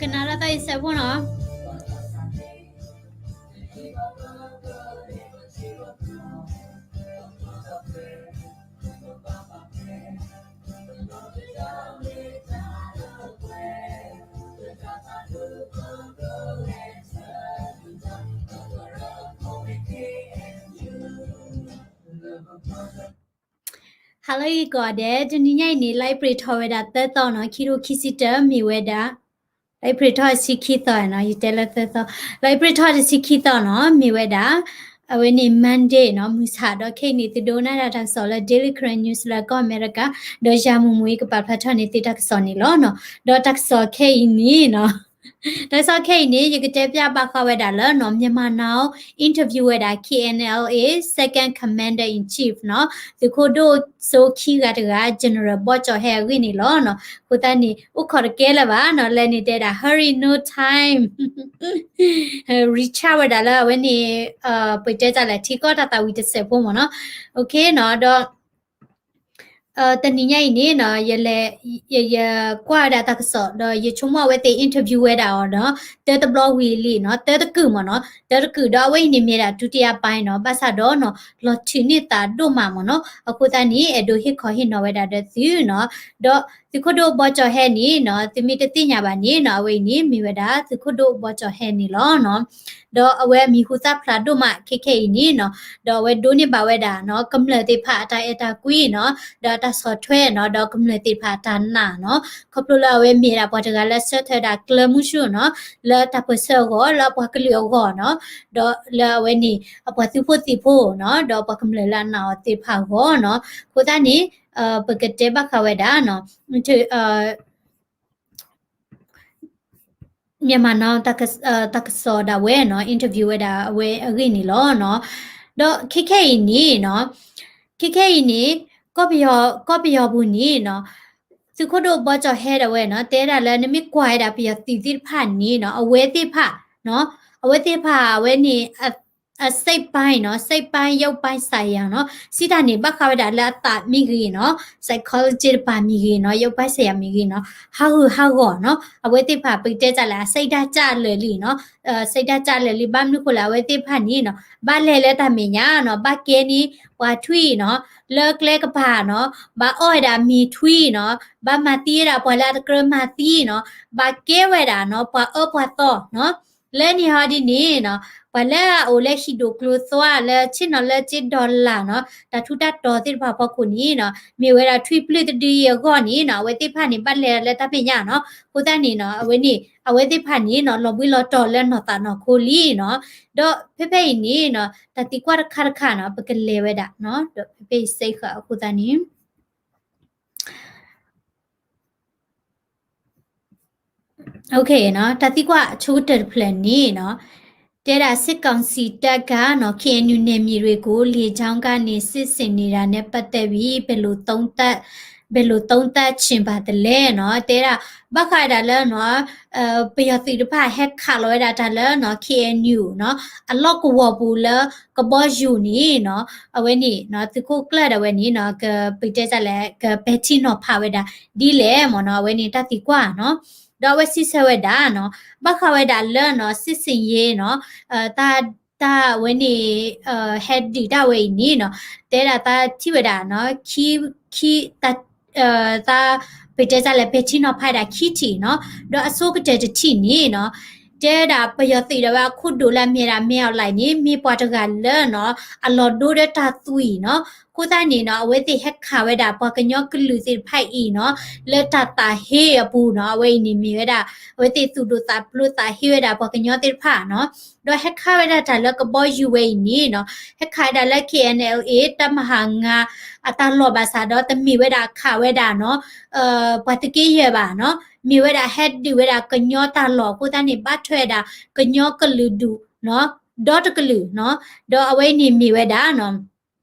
ကနၣ်တၢ်သီၣ်အံၤစဲးဖိနီၤ. Hello ကိးဂၤဒဲး, တနံၤညါအံၤန့ၣ် လါအ့ဖြ့ၣ်ထီၣ်ဝဲဒၣ်သၢသီနီၤ, ခံထိခံဆံတၢ မ့ၢ်ဝဲဒၣ် လါအ့ဖြ့ၣ်ထီၣ်တဆံခံသီနီၤ, ယတဲလၢသၢသီ, လါအ့ဖြ့ၣ်ထီၣ်တဆံခံသီနီၤ, မ့ၢ်ဝဲဒၣ် အဝဲန့ၣ် Monday နီၤ, မုၢ်ဆၣ်ဒီး ခဲအံၤန့ၣ် သုဒိကနၣ်ဒၣ်တၢ်ကစီၣ်လၢ Daily Karen News လၢကီၢ်အမဲရကၤ, ဒီးယၤမုၢ်မုၢ်အံၤ ကပာ်ဖျါထီၣ်န့ၢ်သုတၢ်ကစီၣ်န့ၣ်လီၤနီၤ. ဒီးတၢ်ကစီၣ်ခဲအံၤန့ၣ်နီၤ, တၢ်ကစီၣ်ခဲအံၤန့ၣ် ယကတဲပျၢ်ဘၣ်ဃးဝဲဒၣ်လၢနီၤ Myanmar Now interview ဝဲဒၣ် K N L A Second Commander in Chief နီၤ, သုးခိၣ်ဒိၣ်စိခံဂၤတဂၤ General ဘီကၠီၣ်ဟဲအဂ့ၢ်န့ၣ်လီၤနီၤ. အဃိသတးန့ၣ် အိၣ်ခိးတကဲလၢၤဘၣ်နီၤ, လၢန့ၣ်တဲဒၣ် hurry no time, recharge ဝဲဒၣ်လၢအဝဲန့ၣ် ပတဲတၢ်လဲၣ် ထံကီၢ်တၢ်သးဝံၣ်တစဲးဖိမ့ၢ်နီၤ. OK နီၤ, ဒီး တနံၤညါအံၤန့ၣ်နီၤ, ယလဲၤ ယ ယကွၢ်ဝဲဒၣ်တၢ်ကစီၣ် ဒီးယဆိကမိၣ်အဝဲသ့ၣ် interview ဝဲဒၣ်အီၤဒီး တၢတဘျီဝံၤလံနီၤ, တၢတကုာ်မ့ၢ်နီၤ, တၢတကုာ် ဒီးအဝဲအံၤန့ၣ်မ့ၢ်ဒၣ် ဒုတိယပိုင်းနီၤ, ဘၣ်ဆၣ်ဒီးနီၤ လီၤထုးန့ၢ်သးဒိၣ်မးမ့ၢ်နီၤ. အဃိသတးန့ၣ် အဲၣ်ဒိးဟ့ၣ်ခီဟ့ၣ်နီၤဝဲဒၣ်ဒီးသုနီၤ, ဒီးသုးခိၣ်ဒိၣ်ဘီကၠီၣ်ဟဲန့ၣ်နီၤ, သုမ့ၢ်တသ့ၣ်ညါဘၣ်န့ၣ်နီၤ, အဝဲအံၤန့ၣ်မ့ၢ်ဝဲဒၣ် သုးခိၣ်ဒိၣ်ဘီကၠီၣ်ဟဲန့ၣ်လီၤနီၤ. ဒီးအဝဲအမံၤဟူသၣ်ဖျါဒိၣ်မးခဲခဲအံၤန့ၣ်နီၤ, ဒီးအဝဲဒိးန့ၢ်ဘၣ်ဝဲဒၣ်နီၤ ကမျၢၢ်သ့ၣ်တဖၣ်အတၢ်အဲၣ်တၢ်ကွံနီၤ, ဒီးအတၢ်ဆီၣ်ထွဲနီၤ, ဒီးကမျၢၢ်သ့ၣ်တဖၣ်အတၢ်နာ်နီၤ, ခီဖျိလၢအဝဲမ့ၢ်ဒၣ်ပှၤတဂၤလၢဆၢထၢၣ်ဒၣ်ကျဲမုၢ်ဆူၣ်နီၤ, လၢတၢ်ပၢၢ်ဆၢအဂီၢ် လၢအပှၤကလုာ်အဂီၢ်နီၤ, ဒီးလၢအဝဲန့ၣ် အပှၤသုးဖိသံၣ်ဖိနီၤ, ဒီးပှၤကမျၢၢ်လၢအနာ်အီၤသ့ၣ်တဖၣ်အဂီၢ်နီၤ. အဃိသတးန့ၣ် ပကတဲဘၣ်ဃးဝဲဒၣ်နီၤ Myanmar Now တၢ်ကစီၣ်ဒၣ်ဝဲနီၤ, interview ဝဲဒၣ်အဝဲအဂ့ၢ်န့ၣ်လီၤနီၤ. ဒီးခဲခဲအံၤန့ၣ်နီၤ, ခဲခဲအံၤန့ၣ် ကီၢ်ပယီၤ ကီၢ်ပယီၤပူၤန့ၣ်နီၤ, သုးခိၣ်ဒိၣ်ဘီကၠီၣ်ဟဲဒၣ်ဝဲနီၤ, တဲဒၣ်လၢနမ့ၢ်ကွၢ်ဝဲဒၣ်ပယီၤသုးသ့ၣ်တဖၣ်န့ၣ်နီၤ, အဝဲသ့ၣ်တဖၣ်နီၤ, အဝဲသ့ၣ်တဖၣ်အဝဲန့ၣ် အစိတ်ပိုင်းနီၤ, စိတ်ပိုင်း ရုပ်ပိုင်းဆိုင်ရာနီၤ, စံးတၢ်န့ၣ် ဘၣ်ဃးဝဲဒၣ်လၢအသးမ့ၢ်ဂ့ၤနီၤ, psychology တပၤမ့ၢ်ဂ့ၤနီၤ, ရုပ်ပိုင်းဆိုင်ရာမ့ၢ်ဂ့ၤနီၤ, ဟးဂူာ်ဟးဂီၤနီၤ, အဝဲသ့ၣ်တဖၣ် ပကတဲတၢ်လဲၣ် စိတ်ဓာတ်ကျလၢာ်လံနီၤ, စိတ်ဓာတ်ကျလၢာ်လံ, ဘၣ်မနုၤဃိလဲၣ် အဝဲသ့ၣ်တဖၣ်န့ၣ်နီၤ, ဘၣ်လဲၤလၢတၢ်မဲာ်ညါနီၤ, ဘၣ်ကဲန့ၢ်ပှၤထွံၣ်နီၤ, လၢကျဲကပၤနီၤ, ဘၣ်အီၣ်ဝဲဒၣ်မ့ၤထွံၣ်နီၤ, ဘၣ်မၤသံဝဲဒၣ်ပှၤလၢအတကြၢးမၤသံနီၤ, ဘၣ်ကဲဝဲဒၣ်နီၤ ပှၤအၢပှၤသီနီၤ, လၢန့ၣ်ဟီဒ်န့ၣ်နီၤ, ပှၤလၢအအိၣ်လၢဟံၣ်ဒိၣ်ကျိၤသွါလၢဆ့ၣ်နီၤလၢက့ဒီလၣ်နီၤ, တၢ်ထူးတၢ်တီၤသ့ၣ်တဖၣ်အဖီခိၣ်န့ၣ်နီၤ, မ့ၢ်ဝဲဒၣ်ထွံၣ်ပျုၢ်တဒုအံၤအဂီၢ်န့ၣ်နီၤ, အဝဲသ့ၣ်တဖၣ်န့ၣ် ဘၣ်လဲၤလၢတၢ်မဲာ်ညါနီၤ, အဃိသတးန့ၣ်နီၤ, အဝဲန့ၣ် အဝဲသ့ၣ်တဖၣ်န့ၣ်နီၤ, လီၤဘှံးလီၤတီၤလၢနီၢ်သးနီၢ်ခိလံနီၤ, ဒီးဖဲဖဲအံၤန့ၣ်နီၤ, တၢ်သံကွၢ်တခါတခါနီၤ, ပကလဲၤဝဲဒၣ်နီၤ, ဒီးဖဲဖဲအံၤစဲဃာ်အဃိသတးန့ၣ် OK နီၤ, တၢ်သံကွၢ်ဆိကတၢၢ်တဖျၢၣ်န့ၣ်နီၤ, တဲဒၣ် စစ်ကောင်စီတပ်ကနီၤ, KNU နယ်မြေတွေကို လေကြောင်းကနေ စစ်ဆင်နေတာနဲ့ ပတ်သက်ပြီး ဘယ်လိုသုံးသပ် ဘယ်လိုသုံးသပ်ချင်ပါသလဲနီၤ, တဲဒၣ် ဘၣ်ဃးဒၣ်လၢနီၤ, ပယီၤသုးတဖၣ်ဟဲခးလီၤဝဲဒၣ်တၢ်လၢနီၤ, KNU နီၤ, အလီၢ်ကဝီၤပူၤလၢကဘီယူၤန့ၣ်နီၤ, အဝဲန့ၣ်နီၤ, သုးခိၣ်ကျၢၢ်ဒၣ်ဝဲန့ၣ်နီၤ, ကပတဲတၢ်လဲၣ် ကပဲာ်ထံနီၤဖးဝဲဒၣ်ဒ်လဲၣ်မ့ၢ်နီၤ, အဝဲန့ၣ်တၢ်သံကွၢ်နီၤ, ဒီးအဝဲစံးဆၢဝဲဒၣ်နီၤ, ဘၣ်ဃးဝဲဒၣ်လၢနီၤ, စစ်ဆင်ရေးနီၤ, တၢ် တၢ်ဝဲန့ၣ် ဟဲဒုးတၢ်ဝဲအံၤန့ၣ်နီၤ, တဲဒၣ်တၢ်ထံၣ်ဝဲဒၣ်နီၤ, ခံ ခံ တၢ် တၢ် ပတဲတၢ်လဲၣ် ပဲာ်ထံနီၤဖးဒၣ်ခံထံၣ်နီၤ, ဒီးအဆိကတၢၢ်တထံၣ်န့ၣ်နီၤ, တဲဒၣ်ပယီၤသုးဒၣ်ဝဲအခိၣ်ဒိၣ်လၢအမ့ၢ်ဒၣ် မင်းအောင်လှိုင် န့ၣ် မ့ၢ်ပှၤတဂၤလၢနီၤ, အလီၢ်ဒိဒီးတၢ်သွံၣ်နီၤ, အဃိသတးန့ၣ်နီၤ, အဝဲသ့ၣ်ဟဲခးဝဲဒၣ်ပှၤကညီကလုာ်သ့ၣ်တဖၣ်အံၤနီၤ, လၢတၢ်သးဟ့အပူၤနီၤ, အဝဲအံၤန့ၣ်မ့ၢ်ဝဲဒၣ် အဝဲသ့ၣ်သူၣ်ဒိၣ်သးဖျိးသးဟ့ဝဲဒၣ်ပှၤကညီသ့ၣ်တဖၣ်နီၤ, ဒီးဟဲခးဝဲဒၣ်တၢ်လၢကဘီယူၤဝဲအံၤန့ၣ်နီၤ, ဟဲခးဝဲဒၣ်လၢ KNLA တပ်မဟာငါး အတၢ်လီၢ်ဘၣ်ဆၣ်ဒီး တမ့ၢ်ဝဲဒၣ်ခးဝဲဒၣ်နီၤ, ပှၤသုးက့ယဲၢ်ဘၣ်နီၤ, မ့ၢ်ဝဲဒၣ်ဟဲဒုးဝဲဒၣ်ကညီတၢ်လီၢ်အဃိသတးန့ၣ် ဘၣ်ထွဲဝဲဒၣ်ကညီကလုာ်ဒူၣ်နီၤ, ဒီတကလုာ်နီၤ, ဒီးအဝဲအံၤန့ၣ်မ့ၢ်ဝဲဒၣ်နီၤ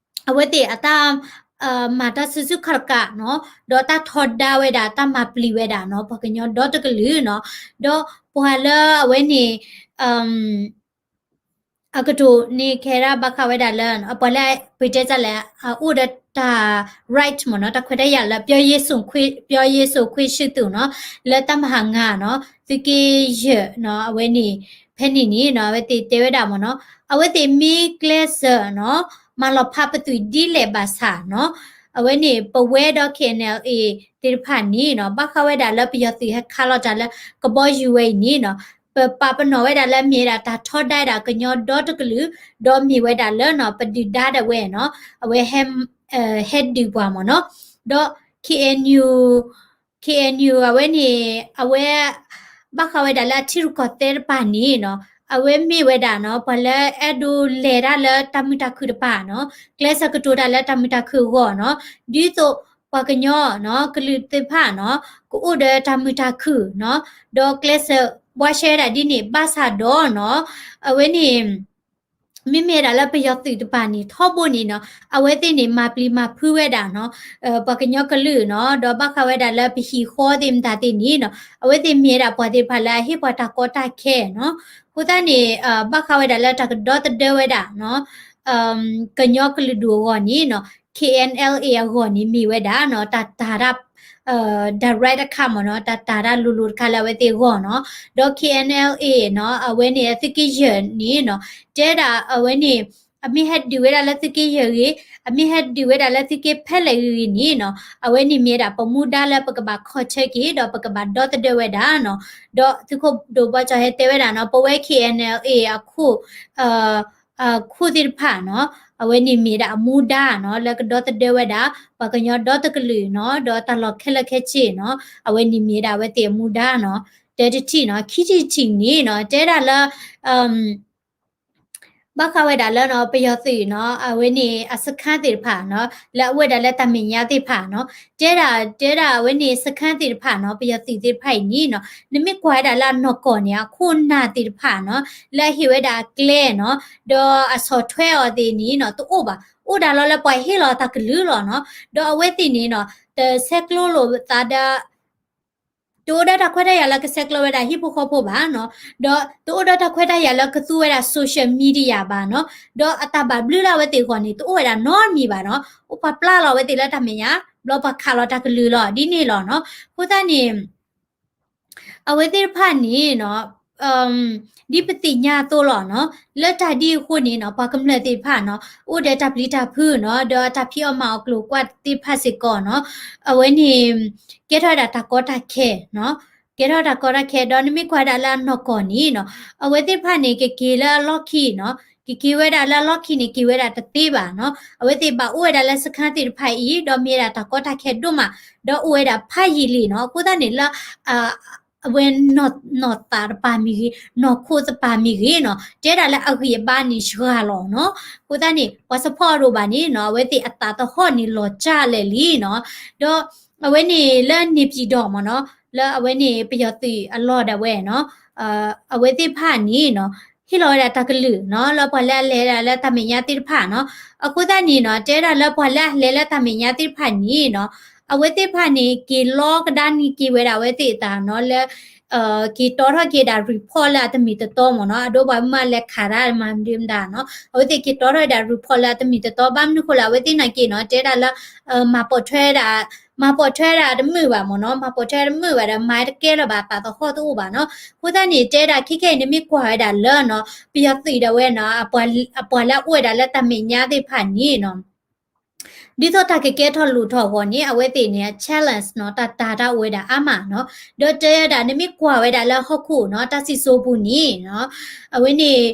အဝဲသ့ၣ်အတၢ် မၤတၢ်စုဆူၣ်ခီၣ်တကးနီၤ, ဒီးတၢ်ထီဒါဝဲဒၣ် တၢ်မၤပျံၤဝဲဒၣ်နီၤ, ပှၤကညီဒီတကလုာ်နီၤ, ဒီးပှၤလၢအဝဲန့ၣ် အကတိၤန့ၣ်ခဲဒၣ်ဘၣ်ဃးဝဲဒၣ်လၢ ပှၤလၢပတဲတၢ်လဲၣ် အအိၣ်ဒီး တၢ် right မ့ၢ်နီၤ, တၢ်ခွဲးတၢ်ယာ်လၢ ပြောရေးဆိုခွင့်ရှိသူနီၤ, လၢတၢ်မၤဟးငါနီၤ, သုးက့ယဲၢ်နီၤ, အဝဲန့ၣ် ဖဲန့ၣ်န့ၣ်နီၤ, အဝဲသ့ၣ်တဲဝဲဒၣ်မ့ၢ်နီၤ, အဝဲသ့ၣ်မ့ၢ်ကျဲးစၢးနီၤ, မၤလီၤဖးပသွံၣ်ဒ်လဲၣ်ဘၣ်ဆၣ်နီၤ, အဝဲန့ၣ် ပဝဲဒီး K N L A သ့ၣ်တဖၣ်န့ၣ်နီၤ, ဘၣ်ဃးဝဲဒၣ်လၢပယီၤသုးဟဲခးလီၤတၢ်လၢကဘီယူၤဝဲအံၤန့ၣ်နီၤ, ပပာ်ပနီၣ်ဝဲဒၣ်လၢမ့ၢ်ဝဲဒၣ်တၢ်ထီဒါဝဲဒၣ်ကညီဒီတကလုာ်, ဒီးမ့ၢ်ဝဲဒၣ်လၢနီၤ, ပဒုၣ်ဒါဒၣ်ဝဲနီၤ, အဝဲ ဟဲဒုးပှၤမ့ၢ်နီၤ, ဒီး K N U, K N U အဝဲန့ၣ် အဝဲ ဘၣ်ဃးဝဲဒၣ်လၢအထံရူၢ်ကီၢ်သဲးတဖၣ်န့ၣ်နီၤ, အဝဲမ့ၢ်ဝဲဒၣ်နီၤ, ပှၤလၢအဲၣ်ဒိးလဲၤတၢ်လၢတၢ်မုာ်တၢ်ခုၣ်တဖၣ်နီၤ, ကျဲးစၢးကတိၤတၢ်လၢတၢ်မုာ်တၢ်ခုၣ်အဂီၢ်နီၤ, ဒ်သိးပှၤကညီနီၤ, ကလုာ်သ့ၣ်တဖၣ်နီၤ, ကအိၣ်ဒီးတၢ်မုာ်တၢ်ခုၣ်နီၤ, ဒီးကျဲးစၢးဘှါရှဲဝဲဒၣ်ဒ်န့ၣ် ဘၣ်ဆၣ်ဒီးနီၤ, အဝဲန့ၣ် မ့မ့ၢ်ဒၣ်လၢပယီၤသုးတဖၣ်န့ၣ် ထီဘိန့ၣ်နီၤ, အဝဲသ့ၣ်န့ၣ် မၤပျံၤမၤဖုးဝဲဒၣ်နီၤ, ပှၤကညီကလုာ်နီၤ, ဒီးဘၣ်ဃးဝဲဒၣ်လၢပဟံၣ်ဃီသ့ၣ်မတၤသ့ၣ်န့ၣ်နီၤ, အဝဲသ့ၣ်မ့ၢ်ဝဲဒၣ်ပှၤသ့ၣ်တဖၣ်လၢအဟ့ၣ်ပှၤတၢ်ကီတၢ်ခဲနီၤ, အဃိသတးန့ၣ် ဘၣ်ဃးဝဲဒၣ်လၢတၢ်ကဒီသဒၢဝဲဒၣ်နီၤ, ကညီကလုာ်ဒူၣ်အဂီၢ်န့ၣ်နီၤ, K N L A အဂီၢ်န့ၣ်မ့ၢ်ဝဲဒၣ်နီၤ, တၢ်တၤတၢ် direct တခါမ့ၢ်နီၤ, တၢ်တၤတၢ်လိၤလိၤတခါလၢအဝဲသ့ၣ်အဂီၢ်နီၤ, ဒီး K N L A နီၤ, အဝဲန့ၣ်သုးက့ယဲၢ်န့ၣ်နီၤ, တဲဒၣ်အဝဲန့ၣ် အမ့ၢ်ဟဲဒုးဝဲဒၣ်လၢသုးက့ယဲၢ်ဂ့ၤ, အမ့ၢ်ဟဲဒုးဝဲဒၣ်လၢသုးက့ဖဲလဲၣ်ဂ့ၤဂ့ၤန့ၣ်နီၤ, အဝဲန့ၣ်မ့ၢ်ဝဲဒၣ်ပမူဒါလၢပကဘၣ်ခီၣ်ဆၢက့ၤ ဒီးပကဘၣ်ဒီသဒၢဝဲဒၣ်နီၤ, ဒီးသုးခိၣ်ဒိၣ်ဘီကၠီၣ်ဟဲတဲဝဲဒၣ်နီၤ, ပဝဲ K N L A အခိၣ် အခိၣ်သ့ၣ်တဖၣ်နီၤ, အဝဲန့ၣ်မ့ၢ်ဒၣ်အမူဒါနီၤ, လၢကဒီသဒၢဝဲဒၣ် ပှၤကညီဒီတကလုာ်နီၤ, ဒီးတၢ်လီၢ်ခဲလၢာ်ခဲဆ့နီၤ, အဝဲန့ၣ်မ့ၢ်ဒၣ်အဝဲသ့ၣ်အမူဒါနီၤ, တၢတထံၣ်နီၤ, ခံထံၣ်တထံၣ်န့ၣ်နီၤ, တဲဒၣ်လၢ ဘၣ်ဃးဝဲဒၣ်လၢနီၤ, ပယီၤသုးနီၤ, အဝဲန့ၣ် အစခန်းသ့ၣ်တဖၣ်နီၤ, လၢအအိၣ်ဝဲဒၣ်လၢတၢ်မဲာ်ညါသ့ၣ်တဖၣ်နီၤ, တဲဒၣ် တဲဒၣ်အဝဲန့ၣ် စခန်းသ့ၣ်တဖၣ်နီၤ, ပယီၤသုးသ့ၣ်တဖၣ်အံၤန့ၣ်နီၤ, နမ့ၢ်ကွၢ်ဝဲဒၣ်လၢအနီၢ်ကီၢ်န့ၣ် အခိၣ်နၢ်သ့ၣ်တဖၣ်နီၤ, လၢအဟ့ၣ်ဝဲဒၣ်အကျဲနီၤ, ဒီးအဆီၣ်ထွဲအီၤသ့ၣ်န့ၣ်နီၤ, တအိၣ်ဘၣ်, အိၣ်ဒၣ်လီၤလၢပှၤဟ့ၣ်လီၤတၢ်ကလုၢ်လီၤနီၤ, ဒီးအဝဲသ့ၣ်န့ၣ်နီၤ, တဆဲးကျိးလိာ်သးဒီး တအိၣ်ဒီးတၢ်ခွဲးတၢ်ယာ်လၢကဆဲးကျိးဝဲဒၣ်ဟံၣ်ဖိဃီဖိဘၣ်နီၤ, ဒီးတအိၣ်ဒီးတၢ်ခွဲးတၢ်ယာ်လၢကသူဝဲဒၣ် social media ဘၣ်နီၤ, ဒီးအတၢ်ဘၣ်ဘျုးလၢအဝဲသ့ၣ်အဂီၢ်န့ၣ် တအိၣ်ဝဲဒၣ်နီတမံၤဘၣ်နီၤ, အိၣ်ပှၤပျၢ်လီၤအဝဲသ့ၣ်လၢတၢ်မဲာ်ညါ, ဘျီပှၤခးလီၤတၢ်ကလုၢ်လီၤ ဒ်န့ၣ်လီၤနီၤ, အဃိသတးန့ၣ် အဝဲသ့ၣ်တဖၣ်န့ၣ်နီၤ, ဒ်ပသ့ၣ်ညါအသိးလီၤနီၤ, လၢတၢ်ဒ်အဃိန့ၣ်နီၤ, ပှၤကမျၢၢ်သ့ၣ်တဖၣ်နီၤ, အိၣ်ဒီးတၢ်ပျံၤတၢ်ဖုးနီၤ, ဒီးတၢ်ဖံးအီၣ်မၤအီၣ်ကျိၤကွၢ်သ့ၣ်တဖၣ်စ့ၢ်ကီးနီၤ, အဝဲန့ၣ် ကဲထီၣ်ဝဲဒၣ်တၢ်ကီတၢ်ခဲနီၤ, ကဲထီၣ်တၢ်ကီတၢ်ခဲ, ဒီးနမ့ၢ်ကွၢ်ဝဲဒၣ်လၢအနီၢ်ကီၢ်န့ၣ်နီၤ, အဝဲသ့ၣ်တဖၣ်န့ၣ် ကက့ၤလၢအလီၢ်ခံနီၤ, ကက့ၤဝဲဒၣ်လၢအလီၢ်ခံန့ၣ် က့ၤဝဲဒၣ်တသ့ဘၣ်နီၤ, အဝဲသ့ၣ်ဘၣ်အိၣ်ဝဲဒၣ်လၢစခန်းသ့ၣ်တဖၣ်အံၤ, ဒီးမ့ၢ်ဝဲဒၣ်တၢ်ကီတၢ်ခဲဒိၣ်မး, ဒီးအိၣ်ဝဲဒၣ်ဖးယံာ်လံနီၤ, အဃိသတးန့ၣ်လၢ အဝဲနီၢ်သးတပၤမ့ၢ်ဂ့ၤ, နီၢ်ခိတပၤမ့ၢ်ဂ့ၤနီၤ, တဲဒၣ်လၢအဂံၢ်အဘါန့ၣ်စှၤလီၤနီၤ, အဃိသတးန့ၣ် ပှၤ support အဒိၣ်ဘၣ်န့ၣ်နီၤ, အဝဲသ့ၣ်အသးသဟီၣ်န့ၣ်လီၤကၢ်လဲၣ်လံနီၤ, ဒီးအဝဲန့ၣ်လၢန့ၣ်ပၠံၣ်ဒီးမ့ၢ်နီၤ, လၢအဝဲန့ၣ်ပယီၤသုးအလီၢ်ဒၣ်ဝဲနီၤ, အဝဲသ့ၣ်တဖၣ်န့ၣ်နီၤ, ဟ့ၣ်လီၤဝဲဒၣ်တၢ်ကလုၢ်နီၤ, လၢပှၤလၢအလဲၤဒၣ်လၢတၢ်မဲာ်ညါသ့ၣ်တဖၣ်နီၤ, အဃိသတးန့ၣ်နီၤ, တဲဒၣ်လၢပှၤလၢအလဲၤလၢတၢ်မဲာ်ညါသ့ၣ်တဖၣ်န့ၣ်နီၤ, အဝဲသ့ၣ်တဖၣ်န့ၣ် က့ၤလီကဒါန့ၢ်က့ၤဝဲဒၣ်အဝဲသ့ၣ်အသးနီၤ, လၢ က့ၤတီထီၣ်က့ၤဒၣ် report လၢအတမ့ၢ်တတီမ့ၢ်နီၤ, အဒိပှၤမ့ၢ်လဲၤခးတၢ်မၤမနုၤမတၤနီၤ, အဝဲသ့ၣ်က့ၤတီထီၣ်ဝဲဒၣ် report လၢအတမ့ၢ်တတီ, ဘၣ်မနုၤဃိလဲၣ် အဝဲသ့ၣ်နာ်က့နီၤ, တဲဒၣ်လၢ မၤပိာ်ထွဲဝဲဒၣ်, မၤပိာ်ထွဲဝဲဒၣ်တမုာ်ဘၣ်မ့ၢ်နီၤ, မၤပိာ်ထွဲတမုာ်ဘၣ်ဒီး မၤတကဲလၢၤဘၣ် သးသဟီၣ်တအိၣ်ဘၣ်နီၤ, အဃိသတးန့ၣ် တဲဒၣ်ခဲခဲအံၤန့ၣ် မ့ၢ်ကွၢ်ဝဲဒၣ်လၢနီၤ, ပယီၤသုးဒၣ်ဝဲနီၤ, အပှၤလၢအအိၣ်ဝဲဒၣ်လၢတၢ်မဲာ်ညါသ့ၣ်တဖၣ်န့ၣ်နီၤ ဒ်သိးတၢ်ကကဲထီၣ်လိၣ်ထီၣ်အဂီၢ်န့ၣ် အဝဲသ့ၣ်န့ၣ် challenge နီၤ, တၢ်တၤတၢ်အိၣ်ဝဲဒၣ်အါမးနီၤ, ဒီးတဲဝဲဒၣ် နမ့ၢ်ကွၢ်ဝဲဒၣ်လၢဟီၣ်ခိၣ်နီၤ, တၢ်စံၣ်စိၤပူၤန့ၣ်နီၤ, အဝဲန့ၣ်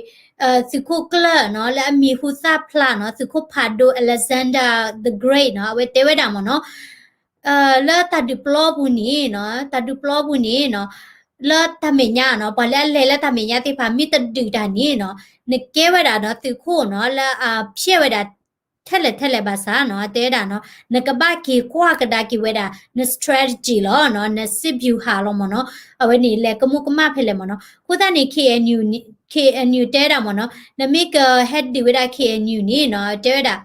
သုးခိၣ်ကျၢၢ်နီၤ, လၢအမံၤဟူသၣ်ဖျါနီၤ, သုးခိၣ်ဖးဒိၣ် Alexander the Great နီၤ, အဝဲတဲဝဲဒၣ်မ့ၢ်နီၤ, လၢတၢ်ဒုးပျီပူၤန့ၣ်နီၤ, တၢ်ဒုးပျီပူၤန့ၣ်နီၤ, လၢတၢ်မဲာ်ညါနီၤ, ပှၤလၢအလဲၤလၢတၢ်မဲာ်ညါသ့ၣ်တဖၣ် မ့ၢ်တဒုးတၢ်န့ၣ်နီၤ, နကဲဝဲဒၣ်နီၤ သုးခိၣ်နီၤ, လၢအဖျဲးဝဲဒၣ် ထဲလဲၣ်ထဲလဲၣ်ဘၣ်ဆၣ်နီၤ, တဲဝဲဒၣ်နီၤ, နကဘၣ်က့ၤကွၢ်ကဒါက့ၤဝဲဒၣ် န strategy လီၤနီၤ, နစစ်ဗျူဟာလီၤမ့ၢ်နီၤ, အဝဲန့ၣ် လဲၤကမူကမၣ်ဖဲလဲၣ်မ့ၢ်နီၤ, အဃိသတးန့ၣ် K N U န့ၣ်, K N U တဲဒၣ်မ့ၢ်နီၤ, နမ့ၢ်ကဟဲဒုးဝဲဒၣ် K N U န့ၣ်နီၤ, တဲဝဲဒၣ်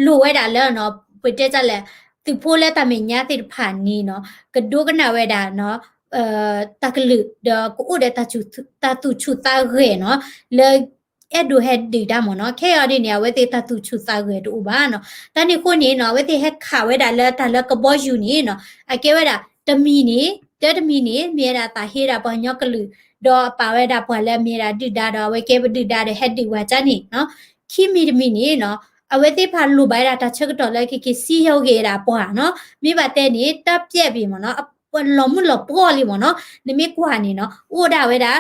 လိၣ်ဝဲဒၣ်လၢနီၤ, ပတဲတၢ်လဲၣ်, သုးဖိလၢတၢ်မဲာ်ညါသ့ၣ်တဖၣ်န့ၣ်နီၤ, ကဒိကနၣ်ဝဲဒၣ်နီၤ, တၢ်ကလုၢ် ဒီးကအိၣ်ဒီးတၢ်သူၣ်ဆူၣ်သးဂဲၤနီၤ, လၢ အဲၣ်ဒိးဟဲဒုးတၢ်မ့ၢ်နီၤ. ခဲအံၤဒ်န့ၣ် အဝဲသ့ၣ်တၢ်သူၣ်ဆူၣ်သးဂဲၤတအိၣ်ဘၣ်နီၤ. တၢ်န့ၣ်အဃိန့ၣ်နီၤ အဝဲသ့ၣ်ဟဲခးဝဲဒၣ်လၢတၢ်လၢကဘီယူၤန့ၣ်နီၤ အကဲဝဲဒၣ် တမံၤန့ၣ် တၢတမံၤန့ၣ် မ့ၢ်ဝဲဒၣ်သးဟ့ဒၣ်ပှၤကညီကလုာ် ဒီးပာ်ဝဲဒၣ်ပှၤလၢအမ့ၢ်ဝဲဒၣ်ဒုၣ်ဒါဒီး အဝဲကဲပဒုၣ်ဒါဒီးဟဲဒုးဝဲဒၣ်န့ၣ်နီၤ. ခံမံၤတမံၤန့ၣ်နီၤ အဝဲသ့ၣ်တဖၣ်လိၣ်ဘၣ်ဝဲဒၣ်တၢ်ဆၢကတီၢ်လၢကက့ၤစံၣ်ညီၣ်က့ၤဝဲဒၣ်ပှၤနီၤ. မ့ၢ်ဘၣ်တဲန့ၣ် တၢ်ပျဲၢ်ဘၣ်မ့ၢ်နီၤ လီၤမုၢ်လီၤပှီၢ်လံမ့ၢ်နီၤ. နမ့ၢ်ကွၢ်န့ၣ်နီၤ အိၣ်ဒၣ်ဝဲဒၣ်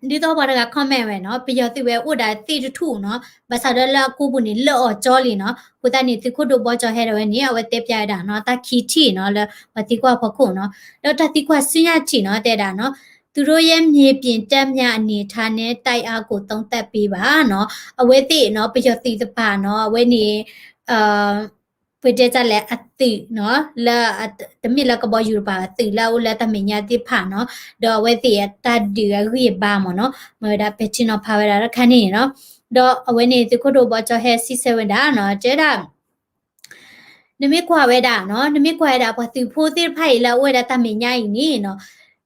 ဒ်သိးပှၤတဂၤ comment ဝဲနီၤ ပယီၤသုးဝဲအိၣ်ဒၣ်သ့ၣ်တထူၣ်နီၤ ဘၣ်ဆၣ်ဒီးလၢအကိပူၤန့ၣ် လၢအီၤကၠီလံနီၤ. အဃိသတးန့ၣ် သုးခိၣ်ဒိၣ်ဘီကၠီဟဲဒၣ်ဝဲန့ၣ် အဝဲတဲပျဲဝဲဒၣ်နီၤ တၢ်ခံထံၣ်နီၤ လၢပှၤသံကွၢ်ဖီခိၣ်နီၤ. ဒီးတၢ်သံကွၢ်ဆူညါထံၣ်နီၤ တဲဒၣ်နီၤ သူတို့ရဲ့မြေပြင်တပ်များအနေအထားနဲ့ တိုက်အားကိုသုံးသပ်ပေးပါနီၤ. အဝဲသ့ၣ်နီၤ ပယီၤသုးတဖၣ်နီၤ အဝဲန့ၣ် ပတဲတၢ်လဲၣ် အသုးနီၤ လၢ တမ့ၢ်လၢကဘီယူၤတပၤ အသုးလၢအအိၣ်လၢတၢ်မဲာ်ညါသ့ၣ်တဖၣ်နီၤ ဒီးအဝဲသ့ၣ်အတၢ်ဒုးအဂံၢ်အဘါမ့ၢ်နီၤ မ့ၢ်ဝဲဒၣ်ပဲာ်ထံနီၤဖးဝဲဒၣ်တခါန့ၣ်နီၤ. ဒီးအဝဲန့ၣ်သုးခိၣ်ဒိၣ်ဘီကၠီဟဲစံးဆၢဝဲဒၣ်နီၤ တဲဒၣ် နမ့ၢ်ကွၢ်ဝဲဒၣ်နီၤ နမ့ၢ်ကွၢ်ဝဲဒၣ် ပှၤသုးဖိသ့ၣ်တဖၣ်အံၤလၢအအိၣ်ဝဲဒၣ်တၢ်မဲာ်ညါအံၤန့ၣ်နီၤ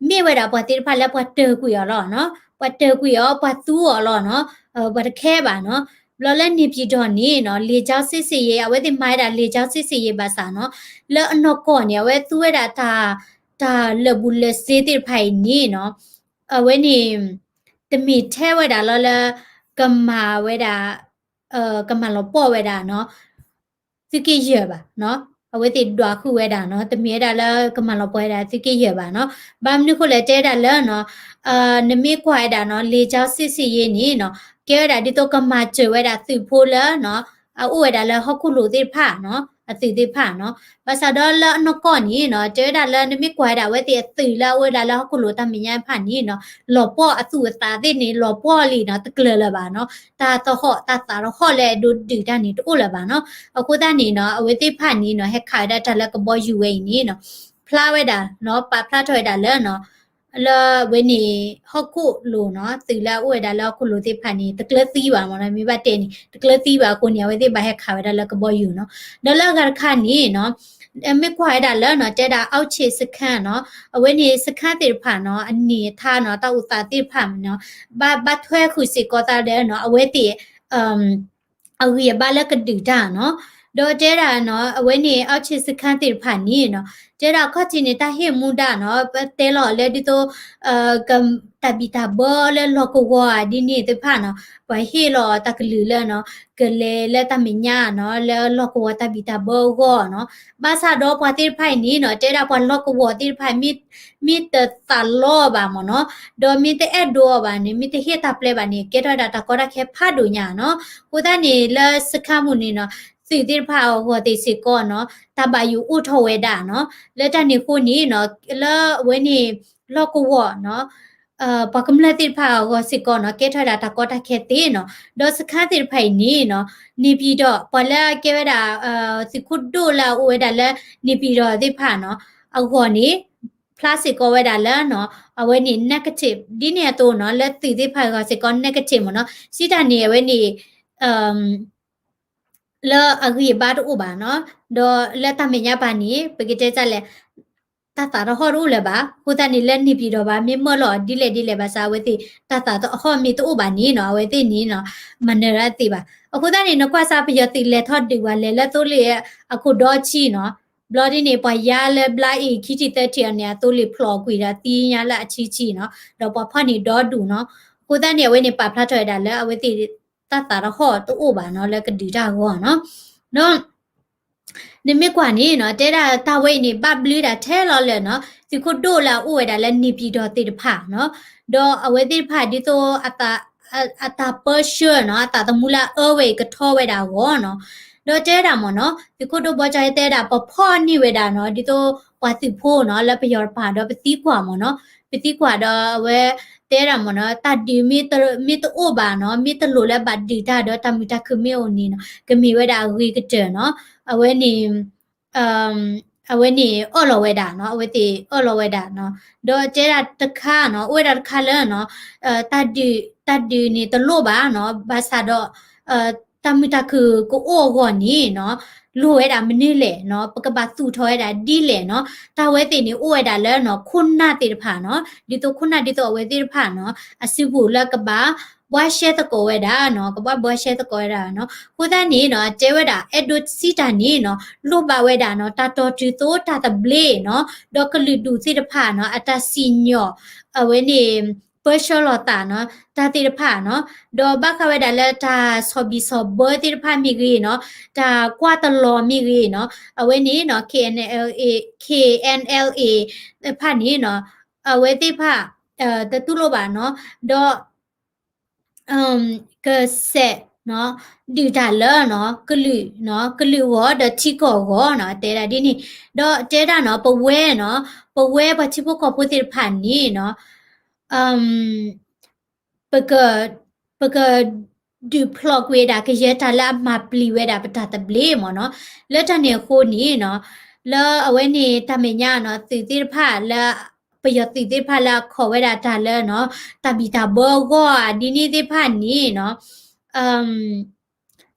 မ့ၢ်ဝဲဒၣ်ပှၤသ့ၣ်တဖၣ်လၢပှၤတၢၤကွံာ်အီၤလီၤနီၤ ပှၤတၢၤကွံာ်အီၤ ပှၤသူအီၤလီၤနီၤ ပှၤတခဲဘၣ်နီၤ. ဘျီလၢန့ၣ်ပၠံၣ်တီၣ်န့ၣ်နီၤ လေကြောင်းစစ်ဆင်ရေး အဝဲသ့ၣ်မၤဝဲဒၣ် လေကြောင်းစစ်ဆင်ရေး ဘၣ်ဆၣ်နီၤ လၢအနီၢ်ကီၢ်န့ၣ် အဝဲသူဝဲဒၣ်တၢ် တၢ်လၢာ်ဘူၣ်လၢာ်စ့သ့ၣ်တဖၣ်အံၤန့ၣ်နီၤ အဝဲန့ၣ် တမ့ၢ်ထဲဝဲဒၣ်လီၤလၢ ကမၤဝဲဒၣ် ကမၤလီၤပှီၢ်ဝဲဒၣ်နီၤ သုးက့ယဲၢ်ဘၣ်နီၤ. အဝဲသ့ၣ်ဒွးဃုာ်ဝဲဒၣ်နီၤ တမ့ၢ်ဝဲဒၣ်လၢကမၤလီၤပှီၢ်ဝဲဒၣ်သုးက့ယဲၢ်ဘၣ်နီၤ. ဘၣ်မနုၤအဃိလဲၣ်တဲဒၣ်လၢနီၤ နမ့ၢ်ကွၢ်ဝဲဒၣ်နီၤ လေကြောင်းစစ်ဆင်ရေးန့ၣ်နီၤ ကဲဝဲဒၣ်ဒ်သိးကမၤစၢၤဝဲဒၣ်သုးဖိလၢနီၤ အအိၣ်ဝဲဒၣ်လၢဟီၣ်ခိၣ်လိၤသ့ၣ်တဖၣ်နီၤ အသုးသ့ၣ်တဖၣ်နီၤ. ဘၣ်ဆၣ်ဒီးလၢအနီၢ်ကီၢ်န့ၣ်နီၤ တဲဝဲဒၣ်လၢနမ့ၢ်ကွၢ်ဝဲဒၣ်အဝဲသ့ၣ်အသုးလၢအအိၣ်ဝဲဒၣ်လၢဟီၣ်ခိၣ်လိၤတၢ်မဲာ်ညါတဖၣ်န့ၣ်နီၤ လီၤပှီၢ်အသူၣ်အသးသ့ၣ်န့ၣ် လီၤပှီၢ်လံနီၤ တကျၢၤလၢၤဘၣ်နီၤ. တၢ်သဟီၣ်တၢ်သးသဟီၣ်လၢအဒိးဒုးတၢ်န့ၣ်တအိၣ်လၢၤဘၣ်နီၤ. အဃိသတးန့ၣ်နီၤ အဝဲသ့ၣ်တဖၣ်န့ၣ်နီၤ ဟဲခးဝဲဒၣ်တၢ်လၢကဘီယူၤဝဲအံၤန့ၣ်နီၤ ဖျါဝဲဒၣ်နီၤ ပာ်ဖျါထီၣ်ဝဲဒၣ်လၢနီၤ လၢအဝဲန့ၣ် ဟီၣ်ခိၣ်လိၤနီၤ သုးလၢအအိၣ်ဝဲဒၣ်လၢဟီၣ်ခိၣ်လိၤသ့ၣ်တဖၣ်န့ၣ် တကျၢၤသံဘၣ်မ့ၢ်နီၤ မ့ၢ်ဘၣ်တဲန့ၣ် တကျၢၤသံဘၣ်အဃိန့ၣ် အဝဲသ့ၣ်ဘၣ်ဟဲခးဝဲဒၣ်လၢကဘီယူၤနီၤ. ဒီးလၢအဂၤတခါန့ၣ်နီၤ မ့ၢ်ကွၢ်ဝဲဒၣ်လၢနီၤ တဲဒၣ် အောက်ခြေစခန်းနီၤ အဝဲန့ၣ်စခန်းသ့ၣ်တဖၣ်နီၤ အနေအထားနီၤ တၢ်အိၣ်သးသ့ၣ်တဖၣ်နီၤ ဘၣ်ဘၣ်ထွဲဃုာ်စ့ၢ်ကီးသးဒီးနီၤ အဝဲသ့ၣ် အဂံၢ်အဘါလၢကဒုးတၢ်နီၤ. ဒီးတဲဒၣ်နီၤ အဝဲန့ၣ် အောက်ခြေစခန်းသ့ၣ်တဖၣ်န့ၣ်နီၤ တဲဒၣ်ခီၣ်ထံးန့ၣ် တၢ်ဟ့ၣ်မူဒါနီၤ ပတဲလီၤလၢဒ်သိး တၢ်ဘံၣ်တၢ်ဘၢလၢလီၢ်ကဝီၤဒ်န့ၣ်သ့ၣ်တဖၣ်နီၤ ပှၤဟ့ၣ်လီၤတၢ်ကလုၢ်လၢနီၤ ကလဲၤလၢတၢ်မဲာ်ညါနီၤ လၢလီၢ်ကဝီၤတၢ်ဘံၣ်တၢ်ဘၢအဂီၢ်နီၤ. ဘၣ်ဆၣ်ဒီးပှၤသ့ၣ်တဖၣ်အံၤန့ၣ်နီၤ တဲဒၣ်ပှၤလီၢ်ကဝီၤသ့ၣ်တဖၣ် မ့ၢ်တသးလီဘၣ်မ့ၢ်နီၤ ဒီးမ့ၢ်တအဲၣ်ဒိးအီၤဘၣ်န့ၣ် မ့ၢ်တဟ့ၣ်တၢ်ပျဲဘၣ်န့ၣ် ကဲထီၣ်ဝဲဒၣ်တၢ်ကီတၢ်ခဲဖးဒိၣ်ညါနီၤ. အဃိသတးန့ၣ် လၢစခန်းပူၤန့ၣ်နီၤ သုးသ့ၣ်တဖၣ်အဂီၢ်သ့ၣ်စ့ၢ်ကီးနီၤ တၢ်ဘၣ်ယိၣ်အိၣ်ထီၣ်ဝဲဒၣ်နီၤ. လၢတၢ်န့ၣ်အဃိန့ၣ်နီၤ လၢအဝဲန့ၣ် လီၢ်ကဝီၤနီၤ ပှၤကမျၢၢ်သ့ၣ်တဖၣ်အဂီၢ်စ့ၢ်ကီးနီၤ ကဲထီၣ်ဝဲဒၣ်တၢ်ကီတၢ်ခဲသ့နီၤ. ဒီးစခန်းသ့ၣ်တဖၣ်အံၤန့ၣ်နီၤ န့ၣ်ပၠံၣ်တီၣ် ပှၤလၢအကဲဝဲဒၣ် သုးခိၣ်ဒိၣ်လၢအအိၣ်ဝဲဒၣ်လၢန့ၣ်ပၠံၣ်တီၣ်သ့ၣ်တဖၣ်နီၤ အဂီၢ်န့ၣ် ဖျါစ့ၢ်ကီးဝဲဒၣ်လၢနီၤ အဝဲန့ၣ် negative ဒ်န့ၣ်အသိးနီၤ လၢသုးသ့ၣ်တဖၣ်အဂီၢ်စ့ၢ်ကီး negative မ့ၢ်နီၤ. စံးတၢ်န့ၣ် အဝဲန့ၣ် လၢအဂံၢ်အဘါတအိၣ်ဘၣ်နီၤ. ဒီးလၢတၢ်မဲာ်ညါပၤန့ၣ် ပကတဲတၢ်လဲၣ် တၢ်သးတဟီၣ်တအိၣ်လၢၤဘၣ်. အဃိသတးန့ၣ် လၢန့ၣ်ပၠံၣ်တီၣ်ဘၣ် မ့ၢ်မၢလီၤဒ်လဲၣ်ဒ်လဲၣ်ဘၣ်ဆၣ် အဝဲသ့ၣ် တၢ်သးတဟီၣ်မ့ၢ်တအိၣ်ဘၣ်န့ၣ်နီၤ အဝဲသ့ၣ်န့ၣ်နီၤ မၤနၢၤဒၣ်သ့ဘၣ်. အဃိသတးန့ၣ် နကွၢ်စၢ်ပယီၤသုးလဲၤထီၣ်ဒုးပှၤလဲၤလၢသိလ့ၣ် အခိၣ်ဒီဆံနီၤ. ဘျီဒ်န့ၣ် ပှၤယါလၢဘျါအ့ၣ်ခံထံၣ်သၢထံၣ်အီၤန့ၣ် အသိလ့ၣ်ဖျိးကွံာ်ဒီးသံညါလၢအဆံဆံနီၤ. ဒီးပှၤဖီၣ်န့ၢ်ဒီဒူၣ်နီၤ. အဃိသတးန့ၣ် အဝဲန့ၣ်ပာ်ဖျါထီၣ်ဝဲဒၣ်လၢအဝဲသ့ၣ် တၢ်သးတဟီၣ်တအိၣ်ဘၣ်နီၤ လၢကဒုးတၢ်အဂီၢ်နီၤ. ဒီး နမ့ၢ်ကွၢ်န့ၣ်နီၤ တဲဒၣ်တၢ်ဝဲအံၤန့ၣ် ဘၣ်ဘျုးဒၣ်ထဲလီၤလၢာ်နီၤ သုးခိၣ်ဒိၣ်လၢအအိၣ်ဝဲဒၣ်လၢန့ၣ်ပၠံၣ်တီၣ်သ့ၣ်တဖၣ်နီၤ. ဒီးအဝဲသ့ၣ်တဖၣ်ဒ်သိး အတၢ်ပၢဆှၢနီၤ အသးသမူလၢအအၢဝဲအံၤကထီဝဲဒၣ်အဂီၢ်နီၤ. ဒီးတဲဒၣ်မ့ၢ်နီၤ သုးခိၣ်ဒိၣ်ဘီကၠီဟဲတဲဒၣ် ပဖီၣ်န့ၢ်ဝဲဒၣ်နီၤ ဒ်သိးပှၤသုးဖိနီၤ လၢပယီၤတဖၣ်ဒီးပသံကွၢ်မ့ၢ်နီၤ. ပသံကွၢ်ဒီးအဝဲတဲဒၣ်မ့ၢ်နီၤ တၢ်ဒုးမ့ၢ်တအိၣ်ဘၣ်နီၤ မ့ၢ်တလိၣ်လၢဘၣ်ဒုးတၢ်ဒီးတၢ်မုာ်တၢ်ခုၣ်မ့ၢ်အိၣ်န့ၣ်နီၤ ကမ့ၢ်ဝဲဒၣ်အဂ့ၤကတၢၢ်နီၤ. အဝဲန့ၣ် အဝဲန့ၣ်အၢၣ်လီၤဝဲဒၣ်နီၤ အဝဲသ့ၣ်အၢၣ်လီၤဝဲဒၣ်နီၤ. ဒီးတဲဒၣ်တခါနီၤ အိၣ်ဝဲဒၣ်တခါလၢနီၤ တၢ်ဒုး တၢ်ဒုးန့ၣ်တလိၣ်ဘၣ်နီၤ ဘၣ်ဆၣ်ဒီး တၢ်မုာ်တၢ်ခုၣ်ကအိၣ်အဂီၢ်န့ၣ်နီၤ, လိၣ်ဝဲဒၣ်မနုၤလဲၣ်နီၤ, ပကဘၣ်သူၣ်ထီၣ်ဝဲဒၣ်ဒ်လဲၣ်နီၤ. တၢ်ဝဲသ့ၣ်န့ၣ်အိၣ်ဝဲဒၣ်လၢနီၤ ခိၣ်နၢ်သ့ၣ်တဖၣ်နီၤ, ဒ်သိးခိၣ်နၢ်ဒ်သိးအဝဲသ့ၣ်တဖၣ်နီၤ အစုပူၤလၢကဘၣ်ဘှါရှဲသကိးဝဲဒၣ်နီၤ, ကဘၣ်ဘှါရှဲသကိးဝဲဒၣ်နီၤ. အဃိသတးန့ၣ်နီၤ တဲဝဲဒၣ် အဲၣ်ဒိးစံးတၢ်န့ၣ်နီၤ လိၣ်ဘၣ်ဝဲဒၣ်နီၤ တၢ်တီၢ်တုၤသိးတၢ်သဘျ့နီၤ, ဒီးကလုာ်ဒူၣ်သ့ၣ်တဖၣ်နီၤ အတၢ်စံၣ်ညီၣ် အဝဲန့ၣ် ပၢဆှၢလီၤသးနီၤ တၢ်သ့ၣ်တဖၣ်နီၤ, ဒီးဘၣ်ဃးဝဲဒၣ်လၢတၢ်ဆီၣ်ဘံၣ်ဆီၣ်ဘၢသ့ၣ်တဖၣ်မ့ၢ်ဂ့ၤနီၤ, တၢ်ကွၢ်တလီၤမ့ၢ်ဂ့ၤနီၤ, အဝဲန့ၣ်နီၤ K N L A, K N L A တဖၣ်န့ၣ်နီၤ အဝဲသ့ၣ်တဖၣ် တတူၢ်လိာ်ဘၣ်နီၤ, ဒီး ကစဲးနီၤ ဒုၣ်တၢ်လၢနီၤ ကလုာ်နီၤ ကလုာ်အဂီၢ် ဒီးထံကီၢ်အဂီၢ်နီၤ တဲဒၣ်ဒ်န့ၣ်, ဒီးတဲဒၣ်နီၤ ပဝဲနီၤ ပဝဲပှၤထံဖိကီၢ်ဖိသ့ၣ်တဖၣ်န့ၣ်နီၤ ပက ပက ဒုးဖျိးကွံာ်ဝဲဒၣ် ကယဲၢ်တၢ်လၢအမၤပျံၤဝဲဒၣ်ပတၢ်သဘျ့မ့ၢ်နီၤ. လၢတၢ်န့ၣ်အဃိန့ၣ်နီၤ လၢအဝဲန့ၣ်တၢ်မဲာ်ညါနီၤ သုးသ့ၣ်တဖၣ်လၢ ပယီၤသုးသ့ၣ်တဖၣ်လၢအခီၣ်ဝဲဒၣ်တၢ်လၢနီၤ တၢ်ဘံၣ်တၢ်ဘၢအဂီၢ်ဧါ ဒ်န့ၣ်သ့ၣ်တဖၣ်န့ၣ်နီၤ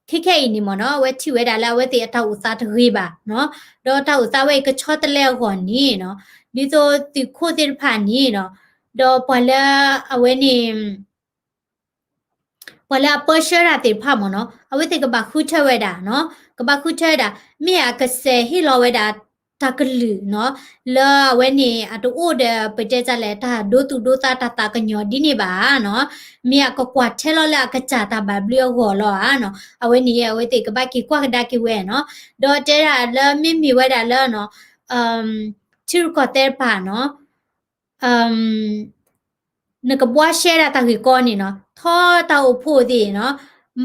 ခဲခဲအံၤန့ၣ်မ့ၢ်နီၤ အဝဲထံၣ်ဝဲဒၣ်လၢအဝဲသ့ၣ်အတၢ်အိၣ်သးတဂ့ၤဘၣ်နီၤ, ဒီးတၢ်အိၣ်သးဝဲအံၤကဆီတလဲအဂီၢ်န့ၣ်နီၤ, ဒ်သိးသုးခိၣ်သ့ၣ်တဖၣ်န့ၣ်နီၤ, ဒီးပှၤလၢအဝဲန့ၣ် ပှၤလၢအပၢဆှၢတၢ်သ့ၣ်တဖၣ်မ့ၢ်နီၤ အဝဲသ့ၣ်ကဘၣ်ဃုထၢဝဲဒၣ်နီၤ, ကဘၣ်ဃုထၢဝဲဒၣ် မ့ၢ်အကစဲးဟ့ၣ်လီၤဝဲဒၣ်တၢ်ကလုၢ်နီၤ, လၢအဝဲန့ၣ် အတအိၣ်ဒီးပတဲတၢ်လဲၣ် တၢ်ဒိသူၣ်ဒိသးတၢ်သးကညီၤဒ်န့ၣ်ဘၣ်နီၤ, မ့ၢ်အကကွၢ်ထဲလီၤလၢအကစၢ်တၢ်ဘၣ်ဘျုးအဂီၢ်လီၤဧါနီၤ, အဝဲန့ၣ် အဝဲသ့ၣ်ကဘၣ်က့ၤကွၢ်ကဒါက့ၤဝဲနီၤ, ဒီးတဲဒၣ်လၢမ့မ့ၢ်ဝဲဒၣ်လၢနီၤ ထံရူၢ်ကီၢ်သဲးတဖၣ်နီၤ နကဘှါရှဲဒၣ်တၢ်ဂ့ၢ်ကီန့ၣ်နီၤ, ထီတၢ်အိၣ်ဖှိၣ်သ့ၣ်နီၤ,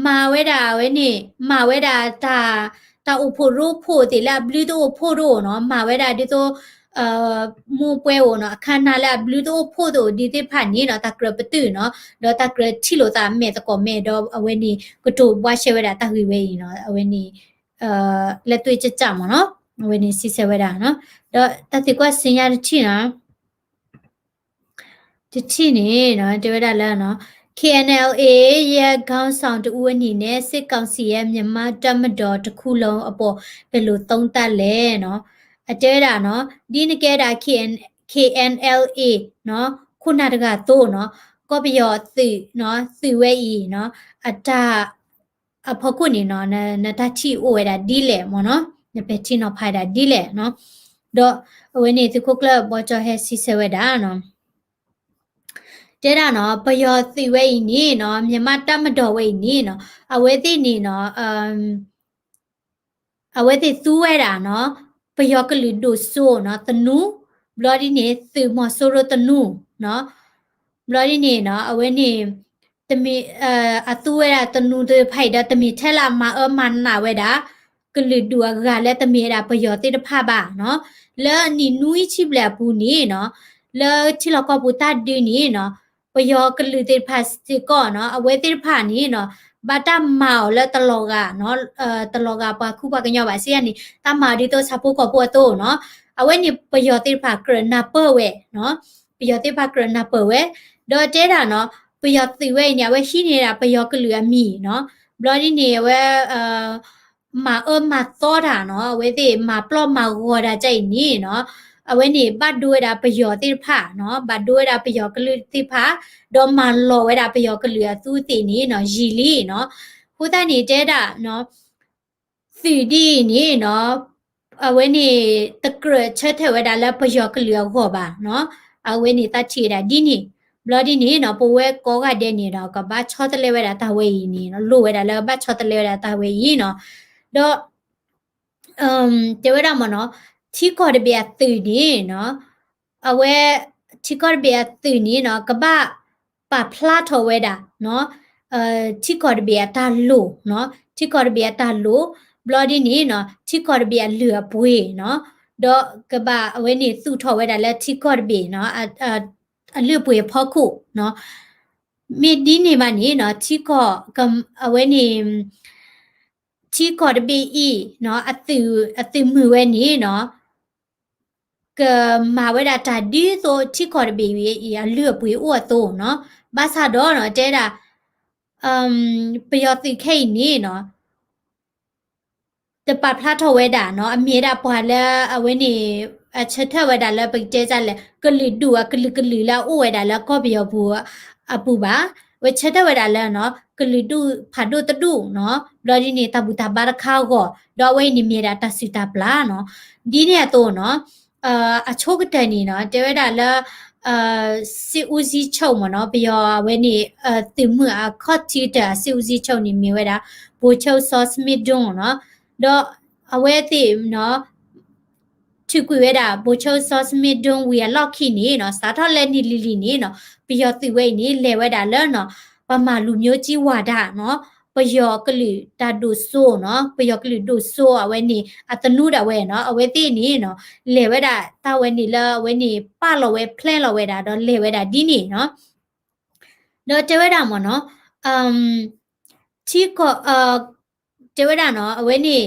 မၤဝဲဒၣ်ဝဲန့ၣ် မၤဝဲဒၣ်တၢ် တၢ်အိၣ်ဖှိၣ်ရိဖှိၣ်သ့ၣ်လၢအဘျုးတအိၣ်ဖှိၣ်တအိၣ်နီၤ, မၤဝဲဒၣ်ဒ်သိး မိၢ်ပှဲၤအိၣ်နီၤ အခါနၤလၢအဘျုးတအိၣ်ဖှိၣ်တအိၣ် ဒ်သ့ၣ်တဖၣ်န့ၣ်နီၤ တၢ်ကြၢးပတုာ်နီၤ, ဒီးတၢ်ကြၢးထံၣ်လိာ်သးမဲာ်သကိးမဲာ် ဒီးအဝဲန့ၣ် ကတိၤဘှါရှဲဝဲဒၣ်တၢ်ဂ့ၢ်ဝဲအံၤနီၤ, အဝဲန့ၣ် လၢသွ့ကၠၢ်မ့ၢ်နီၤ, အဝဲန့ၣ်စံးဆၢဝဲဒၣ်နီၤ, ဒီးတၢ်သံကွၢ်စံညါတထံၣ်နီၤ တထံၣ်န့ၣ်နီၤ တဲဝဲဒၣ်လၢနီၤ K N L A ရဲ့ခေါင်းဆောင်တစ်ဦးအနေနဲ့ စစ်ကောင်စီရဲ့ မြန်မာ့တပ်မတော်တစ်ခုလုံးအပေါ် ဘယ်လိုသုံးသပ်လဲနီၤ, အတဲဝဲဒၣ်နီၤ ဒ်နကဲဒၣ် K N K N L A နီၤ ခိၣ်နၢ်တဂၤအသိးနီၤ ကီၢ်ပယီၤသုးနီၤ သုးဝဲအံၤနီၤ အတၢ် အဖီခိၣ်န့ၣ်နီၤ နတၢ်ထံၣ်အိၣ်ဝဲဒၣ်ဒ်လဲၣ်မ့ၢ်နီၤ, နပဲာ်ထံနီၤဖးဒၣ်ဒ်လဲၣ်နီၤ, ဒီးအဝဲန့ၣ်သုးခိၣ်ကျၢၢ်ဘီကၠီဟဲစံးဆၢဝဲဒၣ်နီၤ တဲဒၣ်နီၤ ပယီၤသုးဝဲအံၤန့ၣ်နီၤ မြန်မာ့တပ်မတော်ဝဲအံၤန့ၣ်နီၤ အဝဲသ့ၣ်န့ၣ်နီၤ အဝဲသ့ၣ်သူဝဲဒၣ်နီၤ ပယီၤကလုာ်ဒိၣ်စိနီၤ သနူ, ဘျီဒ်န့ၣ် သုးမီၤစိရိၤသနူနီၤ, ဘျီဒ်န့ၣ်နီၤ အဝဲန့ၣ် တမ့ၢ် အသူဝဲဒၣ်သနူသ့ၣ်တဖၣ်အံၤဒီး တမ့ၢ်ထဲလၢအမၤအၢမၤနးဝဲဒၣ် ကလုာ်ဒူၣ်အဂၤလၢတမ့ၢ်ဝဲဒၣ်ပယီၤသ့ၣ်တဖၣ်ဘၣ်နီၤ, လၢအနံၣ်နွံဆံဘျဲၣ်အပူၤန့ၣ်နီၤ, လၢထံလီၢ်ကီၢ်ပူၤတၢ်ဒုးန့ၣ်နီၤ, ပယီၤကလုာ်သ့ၣ်တဖၣ်စ့ၢ်ကီးနီၤ, အဝဲသ့ၣ်တဖၣ်န့ၣ်နီၤ, ဘၣ်တၢ်မၤအီၤလၢတလီၤဂာ်နီၤ, တလီၤဂာ်ပှၤခူပှၤကညီဘၣ်စ့ၢ်ကီးန့ၣ် တၢ်မၤအီၤဒ်သိးဆၣ်ဖိကီၢ်ဖိအသိးနီၤ, အဝဲန့ၣ်ပယီၤသ့ၣ်တဖၣ်ကြၢးနၢ်ပၢၢ်ဝဲနီၤ, ပယီၤသ့ၣ်တဖၣ်ကြၢးနၢ်ပၢၢ်ဝဲ, ဒီးတဲဒၣ်နီၤ, ပယီၤသုးဝဲအံၤန့ၣ် အဝဲဟံးန့ၢ်ဒၣ်ပယီၤကလုာ်အမံၤနီၤ, ဘျီဒ်န့ၣ် အဝဲ မၤအၢမၤသီတၢ်နီၤ, အဝဲသ့ၣ်မၤပျီမၤဂီၤဒၣ်ကအံၤန့ၣ်နီၤ, အဝဲန့ၣ်ဘၣ်ဒိဝဲဒၣ်ပယီၤသ့ၣ်တဖၣ်နီၤ, ဘၣ်ဒိဝဲဒၣ်ပယီၤကလုာ်သ့ၣ်တဖၣ်, ဒီးမၤလီၤဝဲဒၣ်ပယီၤကလုာ်အသူးသ့ၣ်န့ၣ်နီၤ, ယံာ်လံနီၤ, အဃိသတးန့ၣ်တဲဒၣ်နီၤ သုးဒ်အံၤန့ၣ်နီၤ, အဝဲန့ၣ် တကြၢးဆၢထၢၣ်ဝဲဒၣ်လၢပယီၤကလုာ်အဂီၢ်ဘၣ်နီၤ, အဝဲန့ၣ်သးထံၣ်ဝဲဒၣ်ဒ်န့ၣ်, ဘျီဒ်န့ၣ်နီၤ, ပဝဲကိးဂၤဒဲးန့ၣ်ဒီး ကဘၣ်ဆီတလဲဝဲဒၣ်တၢ်ဝဲအံၤန့ၣ်နီၤ, လိၣ်ဝဲဒၣ်လၢကဘၣ်ဆီတလဲဝဲဒၣ်တၢ်ဝဲအံၤနီၤ, ဒီး တဲဝဲဒၣ်မ့ၢ်နီၤ, ထံကီၢ်တဘ့ၣ်အသုးန့ၣ်နီၤ, အဝဲ ထံကီၢ်တဘ့ၣ်အသုးန့ၣ်နီၤ, ကဘၣ်ပာ်ဖျါထီၣ်ဝဲဒၣ်နီၤ, ထံကီၢ်တဘ့ၣ်အတၢ်လိၣ်နီၤ, ထံကီၢ်တဘ့ၣ်အတၢ်လိၣ်, ဘျီဒ်န့ၣ်နီၤ, ထံကီၢ်တဘ့ၣ်အလုၢ်အပှ့ၤနီၤ, ဒီးကဘၣ်အဝဲန့ၣ်သူၣ်ထီၣ်ဝဲဒၣ်လၢထံကီၢ်တဘ့ၣ်နီၤ, အလုၢ်အပှ့ၤအဖီခိၣ်နီၤ, မ့ၢ်ဒ်န့ၣ်ဘၣ်န့ၣ်နီၤ, ထံကီၢ် အဝဲန့ၣ် ထံကီၢ်တဘ့ၣ်အံၤနီၤ, အသုးမုၢ်ဝဲန့ၣ်နီၤ, ကမၤဝဲဒၣ်တၢ်ဒ်သိးထံကီၢ်တဘ့ၣ်အံၤအလုၢ်အပှ့ၤအိၣ်အသိးနီၤ, ဘၣ်ဆၣ်ဒီးနီၤ တဲဒၣ် ပယီၤသုးခဲအံၤန့ၣ်နီၤ တပာ်ဖျါထီၣ်ဝဲဒၣ်နီၤ အမ့ၢ်ဝဲဒၣ်ပှၤလၢအဝဲန့ၣ် အဆၢထၢၣ်ဝဲဒၣ်လၢပကတဲဒ်လဲၣ် ကလုာ်ဒူၣ်အကလုာ်ကလုာ်လၢအအိၣ်ဝဲဒၣ်လၢကီၢ်ပယီၤပူၤအပူၤဘၣ်. အဝဲဆၢထၢၣ်ဝဲဒၣ်လၢနီၤ ကလုာ်ဒူၣ်ဖးဒိၣ်တဒူၣ်နီၤ ဘျီဒ်န့ၣ် တၢ်ဘူၣ်တၢ်ဘါတခါအဂီၢ် ဒီးအဝဲအံၤန့ၣ်မ့ၢ်ဝဲဒၣ်တၢ်စုၣ်တၢ်ပျၢ်နီၤ ဒ်န့ၣ်အသိးနီၤ အဆိကတၢၢ်န့ၣ်နီၤ တဲဝဲဒၣ်လၢ စစ်ဦးစီးချုပ်မ့ၢ်နီၤ ပယီၤအဝဲန့ၣ် သုးမုၢ်အခီၣ်ထံးတၢ် စစ်ဦးစီးချုပ်န့ၣ် မ့ၢ်ဝဲဒၣ် ဗိုလ်ချုပ်စောစမ့ဒုနီၤ ဒီးအဝဲသ့ၣ်နီၤ ထုးကွံာ်ဝဲဒၣ် ဗိုလ်ချုပ်စောစမ့ဒု ဝံၤအလီၢ်ခံန့ၣ်နီၤ စးထီၣ်လၢနံၣ်လံၤလံၤန့ၣ်နီၤ ပယီၤသုးဝဲအံၤန့ၣ် လဲၤဝဲဒၣ်လၢနီၤ ဗမာလူမျိုးကြီးဝါဒနီၤ ပယီၤကလုာ်တၢ်ဒိၣ်စိနီၤ ပယီၤကလုာ်ဒိၣ်စိအဝဲန့ၣ် အသနူဒၣ်ဝဲနီၤ အဝဲသ့ၣ်န့ၣ်နီၤ လဲၤဝဲဒၣ်တၢ်ဝဲန့ၣ်လၢအဝဲန့ၣ် ပာ်လီၤဝဲ plan လီၤဝဲဒၣ် ဒီးလဲၤဝဲဒၣ်ဒ်န့ၣ်နီၤ ဒီးတဲဝဲဒၣ်မ့ၢ်နီၤ ထံကီၢ် တဲဝဲဒၣ်နီၤ အဝဲန့ၣ်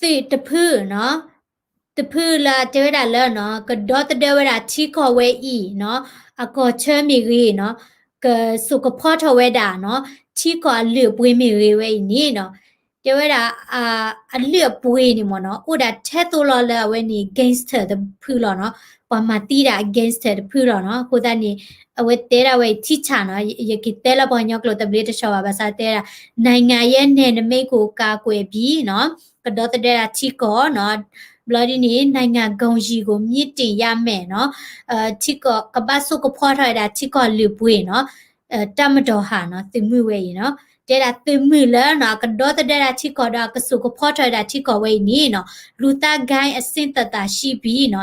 သုးတဖုနီၤ တဖုလၢတဲဝဲဒၣ်လၢနီၤ ကဒီသဒၢဝဲဒၣ်ထံကီၢ်ဝဲအံၤနီၤ အကီၢ်ဆၢမ့ၢ်ဂ့ၤနီၤ ကစိာ်ကဖီထီၣ်ဝဲဒၣ်နီၤ ထံကီၢ်အလုၢ်အပှ့ၤမ့ၢ်ဂ့ၤဝဲအံၤန့ၣ်နီၤ တဲဝဲဒၣ် အလုၢ်အပှ့ၤန့ၣ်မ့ၢ်နီၤ အိၣ်ဒၣ်ထဲသိးလီၤလၢအဝဲန့ၣ် gangster တဖုလီၤနီၤ ပှၤမၤသံဒၣ် gangster တဖုလီၤနီၤ အဃိသတးန့ၣ် အဝဲတဲဒၣ်ဝဲအံၤထံဆၣ်နီၤ ယကတဲလၢပှၤကညီကျိာ်တဘျ့တဆှီဘၣ် ဘၣ်ဆၣ်တဲဒၣ် နိုင်ငံရဲ့နယ်နိမိတ်ကိုကာကွယ်ပြီးနီၤ ကဒီသဒၢဒၣ်ထံကီၢ်နီၤ ဘျီဒ်န့ၣ် နိုင်ငံဂုဏ်ယူးကိုမြှင့်တင်ရမယ်နီၤ ထံကီၢ်ကဘၣ်စိာ်ကဖီထီၣ်ဝဲဒၣ်ထံကီၢ်လုၢ်ပှ့ၤနီၤ တပ်မတော်ဟာနီၤ သုးမုၢ်ဝဲအံၤနီၤ တဲဒၣ်သုးမုၢ်လၢနီၤ ကဒီသဒၢဒၣ်ထံကီၢ်ဒီးအကစိာ်ကဖီထီၣ်ဝဲဒၣ်ထံကီၢ်ဝဲအံၤန့ၣ်နီၤ လူသားဂိုဏ်းအဆင့်သက်သာရှိပြီးနီၤ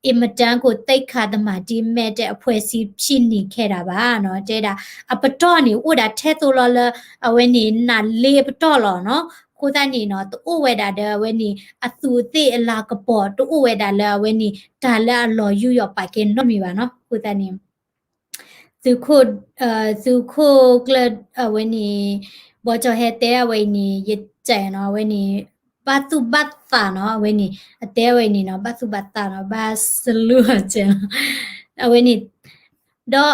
အင်မတန်ကိုသိက္ခာသမာဓိမဲ့တဲ့အဖှဲးစည်းဖြစ်နေခဲ့တာပါနီၤ တဲဒၣ် အပတီၢ်န့ၣ်အိၣ်ဒၣ်ထဲသိးလီၤလၢ အဝဲန့ၣ် နးလ့အပတီၢ်လီၤနီၤ အဃိသတးန့ၣ်နီၤ တအိၣ်ဝဲဒၣ်ဒီးအဝဲန့ၣ် အသူးအသ့ၣ်အလၤကပီၤ တအိၣ်ဝဲဒၣ်လၢအဝဲန့ၣ် တၢ်လၢအလီၤယူးယီၣ်ပာ်ကဲနီတမံၤဘၣ်နီၤ အဃိသတးန့ၣ် သုးခိၣ် သုးခိၣ်ကျၢၢ်အဝဲန့ၣ် ဘီကၠီၤဟဲတဲအဝဲအံၤန့ၣ် ယတဲနီၤ အဝဲန့ၣ် ဘၣ်သူၣ်ဘၣ်သးနီၤ အဝဲန့ၣ် အတဲအဝဲအံၤန့ၣ်နီၤ ဘၣ်သူၣ်ဘၣ်သးနီၤ ဘၣ်စလူၤအစဲးနီၤ အဝဲန့ၣ် ဒီး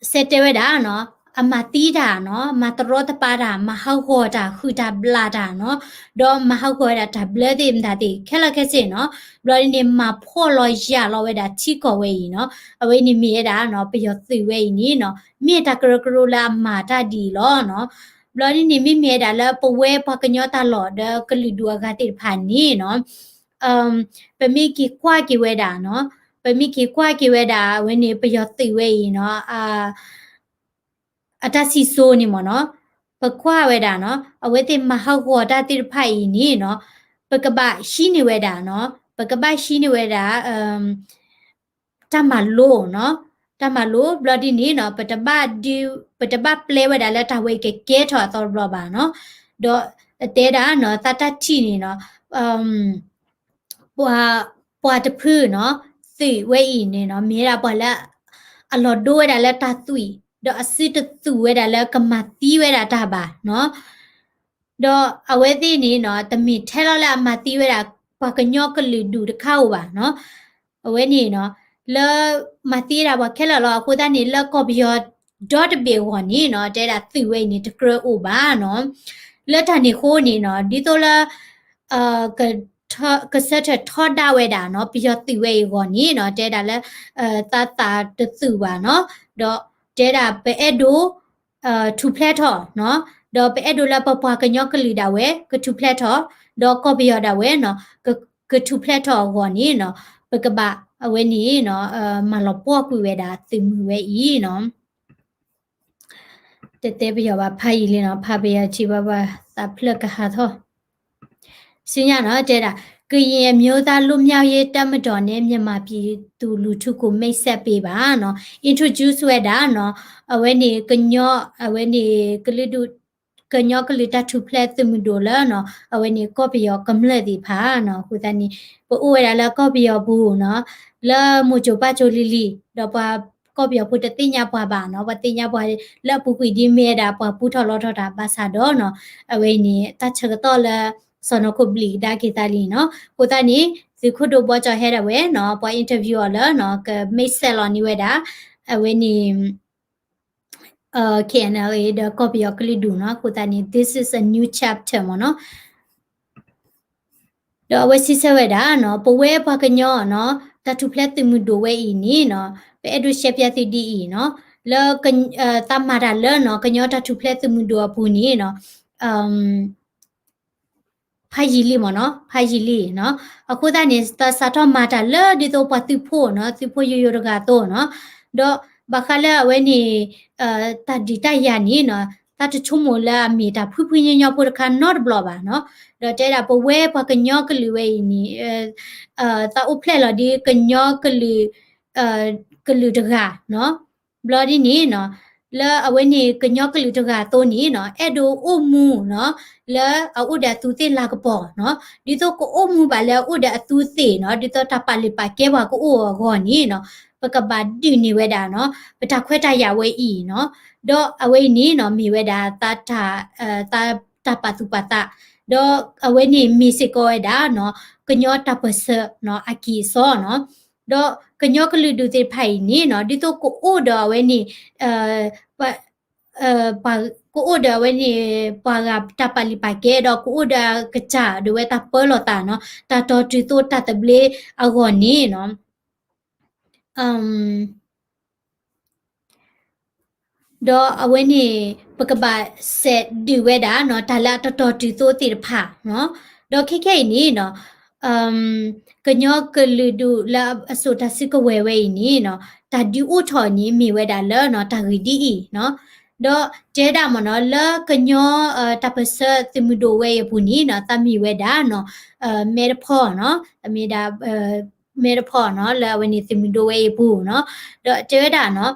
စဲးတဲဝဲဒၣ်နီၤ အမၤသံတၢ်နီၤ မၤတရီတပါတၢ် မၤဟးဂီၤတၢ် ဃုာ်တၢ်ဘျၣ်တၢ်နီၤ ဒီးမၤဟးဂီၤဝဲဒၣ်တၢ်ဘျၢသ့ၣ်မတၤသ့ၣ် ခဲလၢာ်ခဲဆ့နီၤ ဘျီဒ်န့ၣ် မၤဖှီၣ်လီၤယာ်လီၤဝဲဒၣ်ထံကီၢ်ဝဲအံၤနီၤ အဝဲန့ၣ်မ့ၢ်ဝဲဒၣ်နီၤ ပယီၤသုးဝဲအံၤန့ၣ်နီၤ မ့ၢ်တၢ်ကရၢကရိလၢအမၤတၢ်ဒ်အံၤလီၤနီၤ ဘျီဒ်န့ၣ် မ့မ့ၢ်ဝဲဒၣ်လၢပဝဲပှၤကညီတၢ်လီၢ်ဒီးကလုာ်ဒူၣ်အဂၤသ့ၣ်တဖၣ်န့ၣ်နီၤ ပမ့ၢ်က့ၤကွၢ်က့ၤဝဲဒၣ်နီၤ ပမ့ၢ်က့ၤကွၢ်က့ၤဝဲဒၣ် အဝဲန့ၣ် ပယီၤသုးဝဲအံၤနီၤ အတၢ်စံၣ်စိၤန့ၣ်မ့ၢ်နီၤ ပကွၢ်ဝဲဒၣ်နီၤ အဝဲသ့ၣ်မၤဟးဂီၤတၢ်သ့ၣ်တဖၣ်အံၤန့ၣ်နီၤ ပကဘၣ်ဟံးန့ၢ်ဝဲဒၣ်နီၤ ပကဘၣ်ဟံးန့ၢ်ဝဲဒၣ် တၢ်မၤလိနီၤ တၢ်မၤလိ ဘျီဒ်န့ၣ်နီၤ ပတဘၣ်ဒုး ပတဘၣ်ပျဲဝဲဒၣ်လၢတၢ်ဝဲအံၤကကဲထီၣ်အသီတဘျီဘၣ်နီၤ ဒီးတဲဒၣ်နီၤ သးတၢ်ထံၣ်န့ၣ်နီၤ ပှၤ ပှၤတဖုနီၤ သုးဝဲအံၤန့ၣ်နီၤ မ့ၢ်ဝဲဒၣ်ပှၤလၢ အလီၤဒိဝဲဒၣ်လၢတၢ်သွံၣ် ဒီးအစုတသူၣ်ဝဲဒၣ်လၢကမၤသံဝဲဒၣ်တၢ်ဘၣ်နီၤ ဒီးအဝဲသ့ၣ်န့ၣ်နီၤ တမ့ၢ်ထဲလီၤလၢအမၤသံဝဲဒၣ် ပှၤကညီကလုာ်ဒူၣ်တခါဧိၤဘၣ်နီၤ အဝဲန့ၣ်နီၤ လၢမၤသံဝဲဒၣ်ပှၤခဲလၢာ်လီၤ အဃိသတးန့ၣ် လၢကီၢ်ပယီၤဒီတဘ့ၣ်အဂီၢ်န့ၣ်နီၤ တဲဒၣ်သုးဝဲအံၤန့ၣ် တကြၢးအိၣ်ဘၣ်နီၤ လၢတၢ်န့ၣ်အဃိန့ၣ်နီၤ ဒ်သိးလၢ ကဆၢထၢၣ်ထီဒါဝဲဒၣ်နီၤ ပယီၤသုးဝဲအံၤအဂီၢ်န့ၣ်နီၤ တဲဒၣ်လၢ သးသးတသူၣ်ဘၣ်နီၤ ဒီးတဲဒၣ်ပအဲၣ်ဒိး ထူၣ်ဖျဲးထီၣ်နီၤ ဒီးပအဲၣ်ဒိးလၢပပှၤကညီကလုာ်ဒၣ်ဝဲ ကထူၣ်ဖျဲးထီၣ် ဒီးကီၢ်ပယီၤဒၣ်ဝဲနီၤ ကထူၣ်ဖျဲးထီၣ်အဂီၢ်န့ၣ်နီၤ ပကဘၣ်အဝဲန့ၣ်နီၤ မၤလီၤပှီၢ်ကွံာ်ဝဲဒၣ်သုးမုၢ်ဝဲအံၤနီၤ တဲတဲပယီၤဘၣ်ဖးယံာ်လံနီၤ ဖးပယီၤထံဘၣ်ဘၣ်သးဖျၢၣ်ကဟးထီၣ် ဆူညါနီၤ တဲဒၣ် ကရင်အမျိုးသားလွတ်မြောက်ရေးတပ်မတော်နဲ့ မြန်မာပြည်သူလူထုကို မိတ်ဆက်ပေးပါနီၤ introduce ဝဲဒၣ်နီၤ အဝဲန့ၣ် ကညီ အဝဲန့ၣ် ကလုာ်ဒူၣ် ကညီကလုာ်တၢ်ထူၣ်ဖျဲးသုးမုၢ်ဒိၣ်လၢနီၤ အဝဲန့ၣ် ကီၢ်ပယီၤကမျၢၢ်သ့ၣ်တဖၣ်နီၤ အဃိသတးန့ၣ် ပအိၣ်ဝဲဒၣ်လၢကီၢ်ပယီၤပူၤနီၤ လၢမိၢ်စိၤပၢ်စိၤလံၤလံၤ ဒီးပှၤကီၢ်ပယီၤဖိတသ့ၣ်ညါပှၤဘၣ်နီၤ ပှၤသ့ၣ်ညါပှၤလၢအပူၤကွံာ်ဒ်မ့ၢ်ဝဲဒၣ် ပှၤပူထီၣ်လီထီၣ်တၢ်ဘၣ်ဆၣ်ဒီးနီၤ အဝဲအံၤန့ၣ် တၢ်ဆၢကတီၢ်လၢ စီၤနီၤခိၣ်ဘျံးကဒါက့ၤသးလံနီၤ အဃိသတးန့ၣ် သုးခိၣ်ဒိၣ်ဘီကၠီၤဟဲဒၣ်ဝဲနီၤ ပှၤ interview အီၤလၢနီၤ ကမိတ်ဆက်လီၤန့ၢ်ဝဲဒၣ် အဝဲန့ၣ် KNLA ဒီးကီၢ်ပယီၤကလုာ်ဒူၣ်နီၤ. အဃိသတးန့ၣ် this is a new chapter မ့ၢ်နီၤ. ဒီးအဝဲစံးဆၢဝဲဒၣ်နီၤ, ပဝဲပှၤကညီနီၤ, တၢ်ထူၣ်ဖျဲးသုးမုၢ်ဒိၣ်ဝဲအံၤန့ၣ်နီၤ, ပအဲၣ်ဒိးရှဲပျဲသုဒ်အံၤနီၤ, လၢ သးမၤတၢ်လၢနီၤ, ကညီတၢ်ထူၣ်ဖျဲးသုးမုၢ်ဒိၣ်အပူၤန့ၣ်နီၤ, ဖးယံာ်လံမ့ၢ်နီၤ, ဖးယံာ်လံနီၤ. အဃိသတးန့ၣ် သးစးထီၣ်မၤတၢ်လၢဒ်သိးပှၤသုးဖိနီၤ, သုးဖိယိယိတဂၤအသိးနီၤ. ဒီးဘၣ်ဃးလၢအဝဲန့ၣ် တၢ်ဒုးတၢ်ယၤန့ၣ်နီၤ, သးတဆိကမိၣ်လၢအမ့ၢ်တၢ်ဖှံဖှံညီညီဖိတခါနီတဘျီဘၣ်နီၤ. ဒီးတဲဒၣ်ပဝဲပှၤကညီကလုာ်ဝဲအံၤန့ၣ် သးအိၣ်ဖျဲၣ်လီၤဒ်ကညီကလုာ် ကလုာ်တဂၤနီၤ. ဘျီဒ်န့ၣ်နီၤ, လၢအဝဲန့ၣ်ကညီကလုာ်တဂၤအသိးန့ၣ်နီၤ, အဲၣ်ဒိးအိၣ်မူနီၤ, လၢအအိၣ်ဒီးအသူးသ့ၣ်လၤကပီၤနီၤ, ဒ်သိးကအိၣ်မူဘၣ်လၢအအိၣ်ဒီးအသူးသ့ၣ်နီၤ, ဒ်သိးတၢ်ပာ်လုၢ်ပာ်ကဲပှၤကအိၣ်အဂီၢ်န့ၣ်နီၤ, ပကဘၣ်ဒုးန့ၢ်ဝဲဒၣ်နီၤ, ပတၢ်ခွဲးတၢ်ယာ်ဝဲအံၤနီၤ. ဒီးအဝဲအံၤန့ၣ်နီၤ, မ့ၢ်ဝဲဒၣ် တၢ်ပာ်သူၣ်ပာ်သး, ဒီးအဝဲန့ၣ်မ့ၢ်စ့ၢ်ကီးဝဲဒၣ်နီၤ, ကညီတၢ်ပၢၢ်ဆၢနီၤ, အကံၢ်အစီနီၤ. ဒီးကညီကလုာ်ဒူၣ်သ့ၣ်တဖၣ်အံၤန့ၣ်နီၤ, ဒ်သိးကအိၣ်ဒီးအဝဲန့ၣ် ကအိၣ်ဒီးအဝဲန့ၣ် ပှၤဂၤတၢ်ပာ်လုၢ်ပာ်ကဲ ဒီးကအိၣ်ဒီးကစၢ်ဒၣ်ဝဲတၢ်ပၢလီၤသးနီၤ, တၢ်တီၤတုၤသိးတၢ်သဘျ့အဂီၢ်န့ၣ်နီၤ. ဒီးအဝဲန့ၣ် ပကဘၣ်စဲးဒုးဝဲဒၣ်နီၤ, တၢ်လၢအတတီၤတုၤသိးသ့ၣ်တဖၣ်နီၤ. ဒီးခဲခဲအံၤန့ၣ်နီၤ, ကညီကလုာ်ဒူၣ်လၢအစိာ်တၢ်စုကဝဲၤဝဲအံၤန့ၣ်နီၤ, တၢ်ဒုးအိၣ်ထီၣ်န့ၣ်မ့ၢ်ဝဲဒၣ်လၢနီၤ, တၢ်ဂ့ၢ်ဒ်အံၤနီၤ. ဒီးတဲဒၣ်မ့ၢ်နီၤ, လၢကညီ တၢ်ပၢၢ်ဆၢသုးမုၢ်ဒိၣ်ဝဲအံၤအပူၤန့ၣ်နီၤ, သးမ့ၢ်ဝဲဒၣ်နီၤ, မဲတဖီနီၤ, သးမ့ၢ်ဒၣ် မဲတဖီနီၤ, လၢအဝဲန့ၣ်သုးမုၢ်ဒိၣ်ဝဲအံၤအပူၤနီၤ. ဒီးတဲဝဲဒၣ်နီၤ,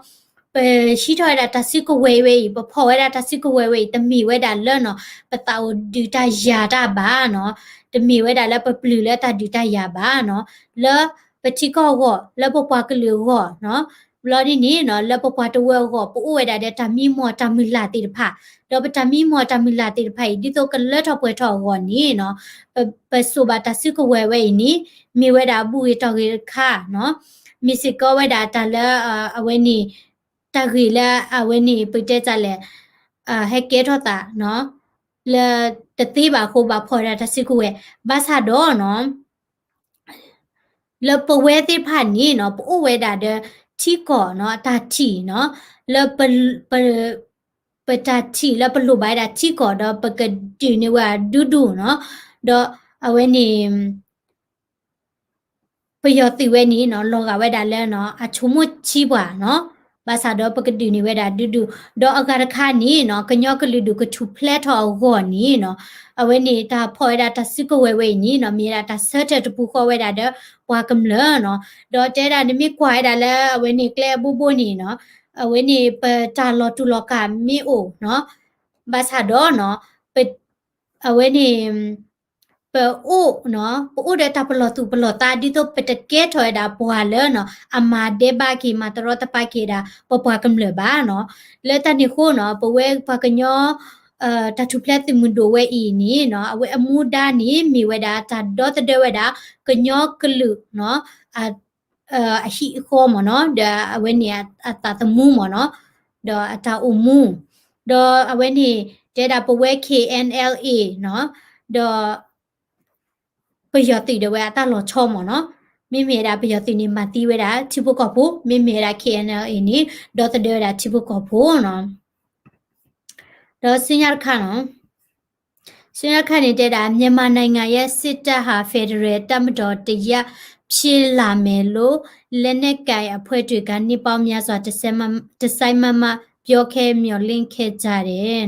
ပဟံးထီၣ်ဝဲဒၣ်တၢ်စုကဝဲၤဝဲအံၤ, ပဖီၣ်ဝဲဒၣ်တၢ်စုကဝဲၤဝဲအံၤ, တမ့ၢ်ဝဲဒၣ်လၢနီၤ, ပသးအိၣ်ဒုးတၢ်ယၤတၢ်ဘၣ်နီၤ, တမ့ၢ်ဝဲဒၣ်လၢပပျုၤလၢတၢ်ဒုးတၢ်ယၤဘၣ်နီၤ, လၢပထံကီၢ်အဂီၢ်, လၢပပှၤကလုာ်အဂီၢ်နီၤ. ဘျီဒ်န့ၣ်နီၤ, လၢပပှၤတဝၢအဂီၢ် ပအိၣ်ဝဲဒၣ်ဒီးတၢ်မံမီၢ်တၢ်မုၢ်လၢ်သ့ၣ်တဖၣ်, ဒီးပတၢ်မံမီၢ်တၢ်မုၢ်လၢ်သ့ၣ်တဖၣ်အံၤ ဒ်သိးကလၢထီၣ်ပှဲၤထီၣ်အဂီၢ်န့ၣ်နီၤ, ပစိာ်ဘၣ်တၢ်စုကဝဲၤဝဲအံၤန့ၣ် မ့ၢ်ဝဲဒၣ်အဘူၣ်ဂ့ၤတီၢ်ဂ့ၤတခါနီၤ, မ့ၢ်စ့ၢ်ကီးဝဲဒၣ်တၢ်လၢ အဝဲန့ၣ် တၢ်ဂ့ၢ်လၢအဝဲန့ၣ် ပတဲတၢ်လဲၣ် ဟဲကဲထီၣ်သးနီၤ, လၢတသ့ဘၣ်အဃိ ဘၣ်ဖီၣ်ဝဲဒၣ်တၢ်စုကဝဲၤ, ဘၣ်ဆၣ်ဒီးနီၤ လၢပဝဲသ့ၣ်တဖၣ်န့ၣ်နီၤ, ပအိၣ်ဝဲဒၣ်ဒီးထံကီၢ်နီၤ, တၢ်ထံၣ်နီၤ, လၢပ ပတၢ်ထံၣ်လၢပလိၣ်ဘၣ်ဝဲဒၣ်ထံကီၢ် ဒီးပကဒုးန့ၢ်ဝဲဒၣ်ဒူဒူနီၤ, ဒီးအဝဲန့ၣ် ပယီၤသုးဝဲန့ၣ်နီၤ လီၤဂာ်ဝဲဒၣ်လၢနီၤ အဆိကမိၣ်ဆံးပှၤနီၤ, ဘၣ်ဆၣ်ဒီးပကဒုးန့ၢ်ဝဲဒၣ်ဒူဒူ, ဒီးအဂၤတခါန့ၣ်နီၤ ကညီကလုာ်ဒူၣ်ကထူၣ်ဖျဲးထီၣ်အဂီၢ်န့ၣ်နီၤ, အဝဲန့ၣ်တၢ်ဖီၣ်ဝဲဒၣ်တၢ်စုကဝဲၤဝဲအံၤန့ၣ်နီၤ မ့ၢ်ဝဲဒၣ်တၢ်ဆၢထၢၣ်တပူၤဃီဝဲဒၣ်ဒီးပှၤကမျၢၢ်နီၤ, ဒီးတဲဒၣ်နမ့ၢ်ကွၢ်ဝဲဒၣ်လၢအဝဲန့ၣ်ကျဲအဘိဘိန့ၣ်နီၤ, အဝဲန့ၣ်ပတၢ်လီၤတူာ်လီၤကာ်မ့ၢ်အိၣ်နီၤ, ဘၣ်ဆၣ်ဒီးနီၤ အဝဲန့ၣ် ပအိၣ်နီၤ ပအိၣ်ဒီးတၢ်ပလီၢ်သူၣ်ပလီၢ်သး ဒ်သိးပတကဲထီၣ်ဝဲဒၣ်ပှၤလၢနီၤ အမၤဒဲးဘးက့ၤ မၤတရီတပါက့ၤဒၣ် ပပှၤကမျၢၢ်ဘၣ်နီၤ. လၢတၢ်န့ၣ်အဃိနီၤ ပဝဲပှၤကညီ တၢ်ထူၣ်ဖျဲးသုးမုၢ်ဒိၣ်ဝဲအံၤန့ၣ်နီၤ အဝဲအမူဒါန့ၣ် မ့ၢ်ဝဲဒၣ်တၢ်ဒီသဒၢဝဲဒၣ် ကညီကလုာ်နီၤ အဟံၣ်အဃီမ့ၢ်နီၤ ဒီးအဝဲန့ၣ်အသးသမူမ့ၢ်နီၤ ဒီးအတၢ်အိၣ်မူ ဒီးအဝဲန့ၣ် တဲဒၣ်ပဝဲ K N L A နီၤ ဒီး ပယီၤသုးဒၣ်ဝဲအတၢ်လီၤဆီမ့ၢ်နီၤ မ့မ့ၢ်ဝဲဒၣ်ပယီၤသုးန့ၣ် မၤသံဝဲဒၣ်ထံဖိကီၢ်ဖိ မ့မ့ၢ်ဝဲဒၣ် K N L A န့ၣ် ဒီသဒၢဝဲဒၣ်ထံဖိကီၢ်ဖိနီၤ ဒီးဆူညါတခါနီၤ ဆူညါတခါန့ၣ်တဲဒၣ် မြန်မာနိုင်ငံရဲ့စစ်တပ်ဟာ ဖက်ဒရယ်တပ်မတော်တစ်ရပ် ဖြစ်လာမယ်လို့ လက်နက်ကိုင်အဖွဲ့တွေက နှစ်ပေါင်းများစွာ တစိုက်မတ်မတ် ပြောခဲ့မျှော်လင့်ခဲ့ကြတယ်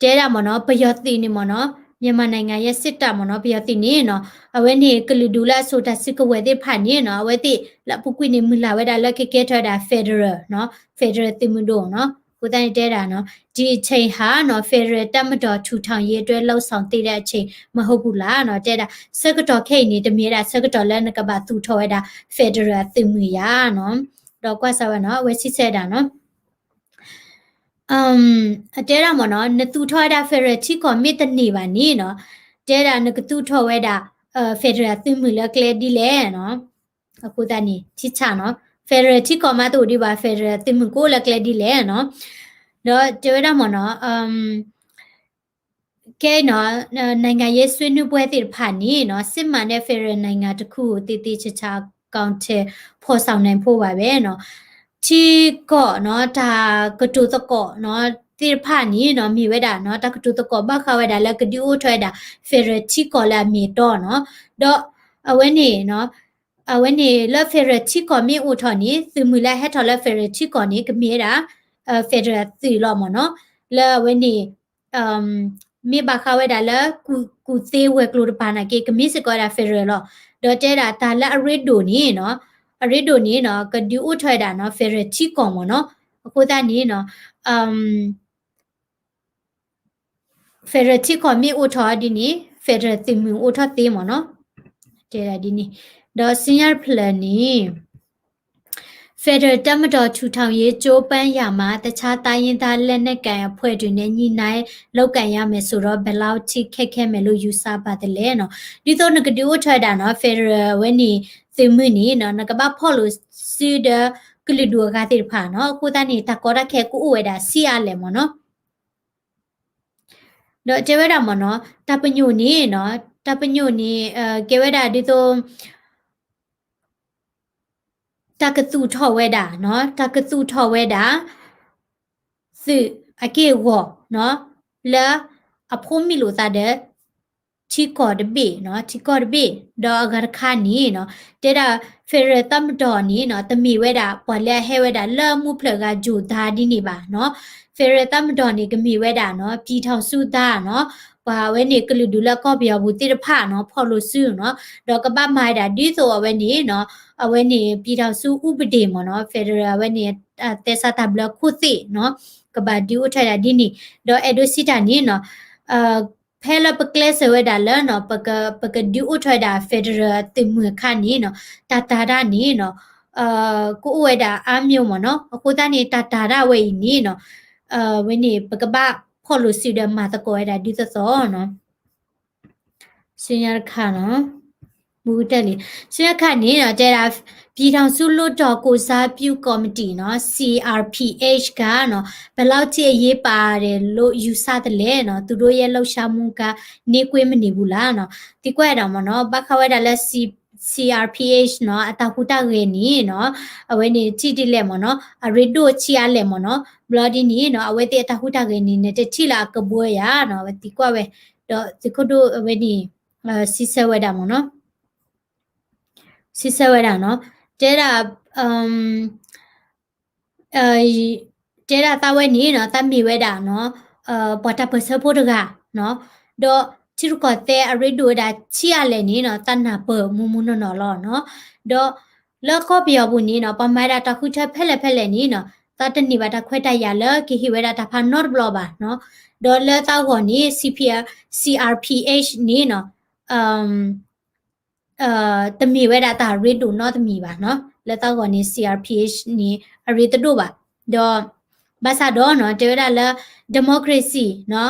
တဲဒၣ်မ့ၢ်နီၤ ပယီၤသုးန့ၣ်မ့ၢ်နီၤ မြန်မာနိုင်ငံရဲ့စစ်တပ်မ့ၢ်နီၤ ပယီၤသုးန့ၣ်နီၤ အဝဲန့ၣ်ကလုာ်ဒူၣ်လၢအစိာ်တၢ်စုကဝဲၤသ့ၣ်တဖၣ်န့ၣ်နီၤ အဝဲသ့ၣ်လၢအပူၤကွံာ်န့ၣ် မုၢ်လၢ်ဝဲဒၣ်လၢကကဲထီၣ်ဝဲဒၣ် federal နီၤ federal သုးမုၢ်ဒိၣ်နီၤ အဃိသတးန့ၣ်တဲဒၣ်နီၤ ဒီအချိန်ဟာနီၤ ဖက်ဒရယ်တပ်မတော်ထူထောင်ရေးအတွက်လုပ်ဆောင်သင့်တဲ့အချိန်မဟုတ်ဘူးလားနီၤ တဲဒၣ် ဆၢကတီၢ်ခဲအံၤန့ၣ် တမ့ၢ်ဝဲဒၣ်ဆၢကတီၢ်လၢနကဘၣ်သူၣ်ထီၣ်ဝဲဒၣ် federal အသုးမုၢ်ဧါနီၤ ဒီးကွၢ်စၢ်ဝဲနီၤ အဝဲစံးဆၢဒၣ်နီၤ အတဲဒၣ်မ့ၢ်နီၤ နသူၣ်ထီၣ်ဝဲဒၣ် federal ထံကီၢ်မ့ၢ်တန့ၢ်ဘၣ်န့ၣ်နီၤ တဲဒၣ်နကသူၣ်ထီၣ်ဝဲဒၣ် federal သုးမုၢ်လၢကျဲဒ်လဲၣ်နီၤ အဃိသတးန့ၣ် ထံဆၣ်နီၤ federal ထံကီၢ်မးတအိၣ်ဒံးဘၣ် federal သုးမုၢ်ကအိၣ်လၢကျဲဒ်လဲၣ်နီၤ. ဒီးတဲဝဲဒၣ်မ့ၢ်နီၤ ကဲနီၤ နိုင်ငံရေးဆွေးနွေးပွဲ သ့ၣ်တဖၣ်န့ၣ်နီၤ စစ်မှန်တဲ့ federal နိုင်ငံတစ်ခုကို သေသေချာချာ အကောင်အထည်ဖော်ဆောင်နိုင်ဖို့ပါပဲနီၤ. ထံကီၢ်နီၤ တၢ်ကတိၤသကိးနီၤ သ့ၣ်တဖၣ်န့ၣ်နီၤ မ့ၢ်ဝဲဒၣ်နီၤ တၢ်ကတိၤသကိးဘၣ်ဃးဝဲဒၣ်လၢကဒုးအိၣ်ထီၣ်ဝဲဒၣ် federal ထံကီၢ်လၢအမ့ၢ်အတီနီၤ. ဒီးအဝဲန့ၣ်နီၤ အဝဲန့ၣ်လၢ federal ထံကီၢ်မ့ၢ်အိၣ်ထီၣ်န့ၣ် သုးမုၢ်လၢအဟဲထီၣ်လၢ federal ထံကီၢ်န့ၣ် ကမ့ၢ်ဝဲဒၣ် federal သုးလီၤမ့ၢ်နီၤ. လၢအဝဲန့ၣ် မ့ၢ်ဘၣ်ဃးဝဲဒၣ်လၢ ကူၣ်သ့ဝဲၤကျိၤတပၤနာ်က့ ကမ့ၢ်စ့ၢ်ကီးဝဲဒၣ် federal လီၤ. ဒီးတဲဒၣ်တၢ်လၢအရ့ဒိၣ်န့ၣ်နီၤ အရ့ဒိၣ်န့ၣ်နီၤ ကဒုးအိၣ်ထီၣ်ဝဲဒၣ်နီၤ federal ထံကီၢ်မ့ၢ်နီၤ. အဃိသတးန့ၣ်နီၤ federal ထံကီၢ်မ့ၢ်အိၣ်ထီၣ်ဒ်န့ၣ် federal သုးမုၢ်အိၣ်ထီၣ်သ့မ့ၢ်နီၤ. တဲဒၣ်ဒ်န့ၣ် ဒီး စံၣ်ညီၣ်တဖျၢၣ်န့ၣ် ဖဲဒရယ်တပ်မတော်ထူထောင်ရေး ကြိုးပမ်းရာမှာ တခြားတိုင်းရင်းသားလက်နက်ကိုင်အဖွဲ့တွေနဲ့ ညှိနှိုင်းလုပ်ကိုင်ရမယ်ဆိုတော့ ဘယ်လောက်ထိခက်ခဲမယ်လို့ ယူဆပါသလဲ နီၤ. ဒ်သိးနကဒုးအိၣ်ထီၣ်ဝဲဒၣ်နီၤ ဖဲဒရယ်ဝဲန့ၣ် သုးမုၢ်န့ၣ်နီၤ နကဘၣ်ဖီၣ်လိာ်စုဒီးကလုာ်ဒူၣ်အဂၤသ့ၣ်တဖၣ်နီၤ. အဃိသတးန့ၣ် တၢ်ကီတၢ်ခဲကအိၣ်ဝဲဒၣ်ဆံးအါလဲၣ်မ့ၢ်နီၤ. ဒီးတဲဝဲဒၣ်မ့ၢ်နီၤ တၢ်ပညိၣ်န့ၣ်နီၤ တၢ်ပညိၣ်န့ၣ် ကဲဝဲဒၣ်ဒ်သိး တၢ်ကသူၣ်ထီၣ်ဝဲဒၣ်နီၤ တၢ်ကသူၣ်ထီၣ်ဝဲဒၣ် သုးအက့ၢ်အဂီၤနီၤ လၢအဖိးမံလိာ်သးဒီး ထံကီၢ်တဘ့ၣ်နီၤ ထံကီၢ်တဘ့ၣ် ဒီးအဂၤတခါန့ၣ်နီၤ တဲဒၣ် ဖဲဒရယ်တပ်မတော်န့ၣ်နီၤ တမ့ၢ်ဝဲဒၣ်ပှၤလၢအဟဲဝဲဒၣ်လၢမူဖျၢၣ်ဂၤယိာ်ဒါဒ်န့ၣ်ဘၣ်နီၤ. ဖဲဒရယ် တပ်မတော်န့ၣ် ကမ့ၢ်ဝဲဒၣ်နီၤ ပြည်ထောင်စုသားနီၤ ပှၤဝဲန့ၣ်ကလုာ်ဒူၣ်လၢကီၢ်ပယီၤပူၤသ့ၣ်တဖၣ်နီၤ ဖီၣ်လိာ်စုနီၤ ဒီးကဘၣ်မၤဝဲဒၣ်ဒ်သိးအဝဲန့ၣ်နီၤ အဝဲန့ၣ် ပြည်ထောင်စုဥပဒေ မ့ၢ်နီၤ ဖဲဒရယ်အဝဲန့ၣ် သဲစးတၢ်ဘျၢခိၣ်သ့ၣ်နီၤ ကဘၣ်ဒုးအိၣ်ထီၣ်ဝဲဒၣ်ဒ်န့ၣ် ဒီးအဲၣ်ဒိးစံးတၢ်န့ၣ်နီၤ ဖဲလၢပကျဲးစၢးဝဲဒၣ်လၢနီၤ ပကဒုးအိၣ်ထီၣ်ဝဲဒၣ် ဖဲဒရယ်သုးမုၢ်အခါန့ၣ်နီၤ တၢ်တာ်တၢ်န့ၣ်နီၤ ကအိၣ်ဝဲဒၣ်အါမံၤမ့ၢ်နီၤ. အဃိသတးန့ၣ် တၢ်တာ်တၢ်ဝဲအံၤန့ၣ်နီၤ ဝဲန့ၣ် ပကဘၣ်ဖီၣ်လိာ်စုဒီးမၤသကိးဝဲဒၣ်ဒ်သိးသိးနီၤ ဆူညါတခါနီၤ မူကတၢၢ်လံ ဆူညါတခါန့ၣ်နီၤ တဲဒၣ် ပြည်ထောင်စုလွှတ်တော်ကိုယ်စားပြုကော်မတီနီၤ CRPH ကနီၤ ဘယ်လောက်ထိအရေးပါတယ်လို့ယူဆသလဲနီၤ သူတို့ရဲ့လှုပ်ရှားမှုကနှေးကွေးမနေဘူးလားနီၤ သံကွၢ်ဒၣ်မ့ၢ်နီၤ ဘၣ်ဃးဝဲဒၣ်လၢ CRPH နီၤ အတၢ်ဟူးတၢ်ဂဲၤန့ၣ်နီၤ အဝဲန့ၣ်ထံၣ်ဒ်လဲၣ်မ့ၢ်နီၤ အရ့ဒိၣ်ဆံးအါလဲၣ်မ့ၢ်နီၤ ဘျီဒ်န့ၣ်နီၤ အဝဲသ့ၣ်အတၢ်ဟူးတၢ်ဂဲၤန့ၣ် နတထံၣ်လၢအကဘှၢယၤနီၤ အဝဲသံကွၢ်ဝဲ ဒီးသုးခိၣ်ဒိၣ်အဝဲန့ၣ် စံးဆၢဝဲဒၣ်မ့ၢ်နီၤ စံးဆၢဝဲဒၣ်နီၤ တဲဒၣ် တဲဒၣ်သးဝဲန့ၣ်နီၤ သးမ့ၢ်ဝဲဒၣ်နီၤ ပှၤတၢ်ပၢၢ်ဆၢဖိတဂၤနီၤ ဒီးထံရူၢ်ကီၢ်သဲးအရ့ဒိၣ်ဝဲဒၣ်ဆံးအါလဲၣ်န့ၣ်နီၤ သးနၢ်ပၢၢ်မူမူနီၢ်နီၢ်လီၤနီၤ ဒီးလၢကီၢ်ပယီၤပူၤန့ၣ်နီၤ ပှၤမၤဝဲဒၣ်တၢ်ဃုထၢဖဲလဲၣ်ဖဲလဲၣ်န့ၣ်နီၤ သးတန့ၢ်ဘၣ်တၢ်ခွဲးတၢ်ယာ်လၢကဟ့ၣ်ဝဲဒၣ်တၢ်ဖးနီတဘျီဘၣ်နီၤ ဒီးလၢသးဂီၢ်န့ၣ် CP CRPH န့ၣ်နီၤ တမ့ၢ်ဝဲဒၣ်တၢ်ရ့ဒိၣ်နီတမံၤဘၣ်နီၤ လၢသးဂီၢ်န့ၣ် CRPH န့ၣ် အရ့တဒိၣ်ဘၣ် ဒီး ဘၣ်ဆၣ်ဒီးနီၤ တဲဝဲဒၣ်လၢ democracy နီၤ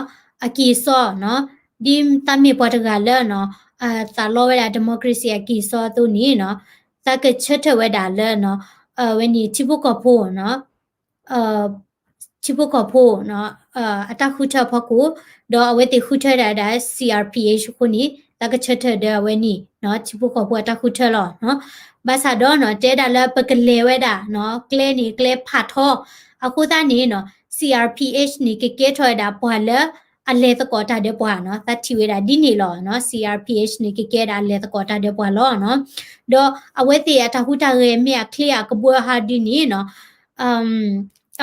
အကံၢ်အစီနီၤ ဒ်သးမ့ၢ်ပှၤတဂၤလၢနီၤ သးလီဝဲဒၣ် democracy အကံၢ်အစီအသိးန့ၣ်နီၤ သးကဆၢထၢၣ်ဝဲဒၣ်လၢနီၤ ဝဲန့ၣ်ထံဖိကီၢ်ဖိနီၤ ထံဖိကီၢ်ဖိနီၤ အတၢ်ဃုထၢအဖီခိၣ် ဒီးအဝဲသ့ၣ်ဃုထၢဒၣ်ဒၣ် CRPH အဃိန့ၣ် သးကဆၢထၢၣ်ဒီးအဝဲန့ၣ်နီၤ ထံဖိကီၢ်ဖိအတၢ်ဃုထၢလီၤနီၤ ဘၣ်ဆၣ်ဒီးနီၤ တဲဒၣ်လၢပကလဲၤဝဲဒၣ်နီၤ ကျဲန့ၣ်ကျဲဖးထီ အဃိသတးန့ၣ်နီၤ CRPH န့ၣ် ကကဲထီၣ်ဝဲဒၣ်ပှၤလၢအလဲၤသကိးတၢ်ဒီးပှၤနီၤ သးထံၣ်ဝဲဒၣ်ဒ်န့ၣ်လီၤနီၤ CRPH န့ၣ် ကကဲဒၣ်အလဲၤသကိးတၢ်ဒီးပှၤလီၤနီၤ ဒီးအဝဲသ့ၣ်အတၢ်ဟူးတၢ်ဂဲၤမ့ၢ်အချ့အကဘှၢဟးဒ်န့ၣ်နီၤ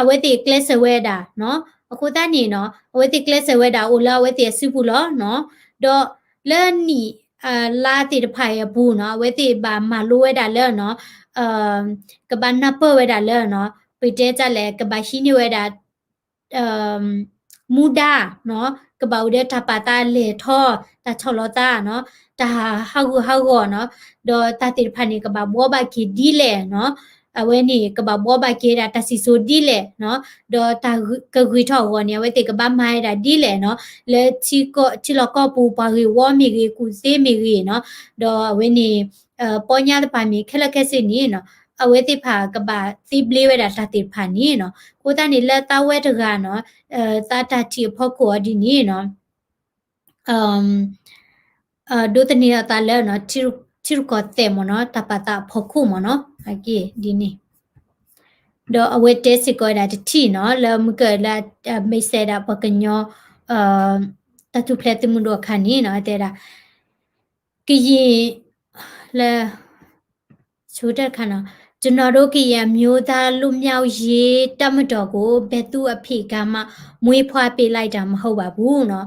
အဝဲသ့ၣ်ကျဲးစၢးဝဲဒၣ်နီၤ အဃိသတးန့ၣ်နီၤ အဝဲသ့ၣ်ကျဲးစၢးဝဲဒၣ်အိၣ်လၢအဝဲသ့ၣ်အစုပူၤလီၤနီၤ ဒီးလၢနံၣ်လါသ့ၣ်တဖၣ်အံၤအပူၤနီၤ အဝဲသ့ၣ်ဘၣ်မၤလိဝဲဒၣ်လၢနီၤ ကဘၣ်နၢ်ပၢၢ်ဝဲဒၣ်လၢနီၤ ပတဲတၢ်လဲၣ် ကဘၣ်ဟံးန့ၢ်ဝဲဒၣ် မူဒါနီၤ ကဘၣ်အိၣ်ဒီးတၢ်ပာ်သးလဲၤထီၣ် တၢ်ဆီၣ်လီၤသးနီၤ တၢ်ဟးဂူာ်ဟးဂီၤနီၤ ဒီးတၢ်သ့ၣ်တဖၣ်န့ၣ် ကဘၣ်ဘှီဘၣ်က့ၤဒ်လဲၣ်နီၤ အဝဲန့ၣ် ကဘၣ်ဘှီဘၣ်က့ၤဒၣ်တၢ်စံၣ်စိၤဒ်လဲၣ်နီၤ ဒီးတၢ်ကဂ့ၤထီၣ်အဂီၢ်န့ၣ် အဝဲသ့ၣ်ကဘၣ်မၤဝဲဒၣ်ဒ်လဲၣ်နီၤ လၢထံလီၢ်ကီၢ်ပူၤ ပှၤဂ့ၢ်ဝီမ့ၢ်ဂ့ၤ ကူၣ်သ့မ့ၢ်ဂ့ၤနီၤ ဒီးအဝဲန့ၣ် ပီညါတပၤမ့ၢ်ခဲလၢာ်ခဲဆ့န့ၣ်နီၤ အဝဲသ့ၣ်တဖၣ်ကဘၣ်သ့ဘျ့ဝဲဒၣ်တၢ်သ့ၣ်တဖၣ်န့ၣ်နီၤ. အဃိသတးန့ၣ် လၢသးဝဲတဂၤနီၤ, သးတၢ်ထံၣ်အဖီခိၣ်အီၤဒ်န့ၣ်နီၤ, ဒိးသန့ၤအသးလၢ ထံရူၢ်ကီၢ်သဲးမ့ၢ်နီၤ, တၢ်ပာ်သးအဖီခိၣ်မ့ၢ်နီၤ, အက့ၢ်ဒ်န့ၣ် ဒီးအဝဲတဲစ့ၢ်ကီးဝဲဒၣ်တထံၣ်နီၤ, လၢမုၢ်ကၢၢ်လၢ မ့ၢ်စဲးဒၣ်ပှၤကညီ တၢ်ထူၣ်ဖျဲးသုးမုၢ်ဒိၣ်အခါန့ၣ်နီၤ, တဲဒၣ် ကရင် လၢ ဆိတၢ်တခါနီၤ, ကျွန်တော်တို့ ကရင်အမျိုးသားလွတ်မြောက်ရေးတပ်မတော်ကို ဘယ်သူ့အဖေကမှ မွေးဖွားပေးလိုက်တာ မဟုတ်ပါဘူးနီၤ.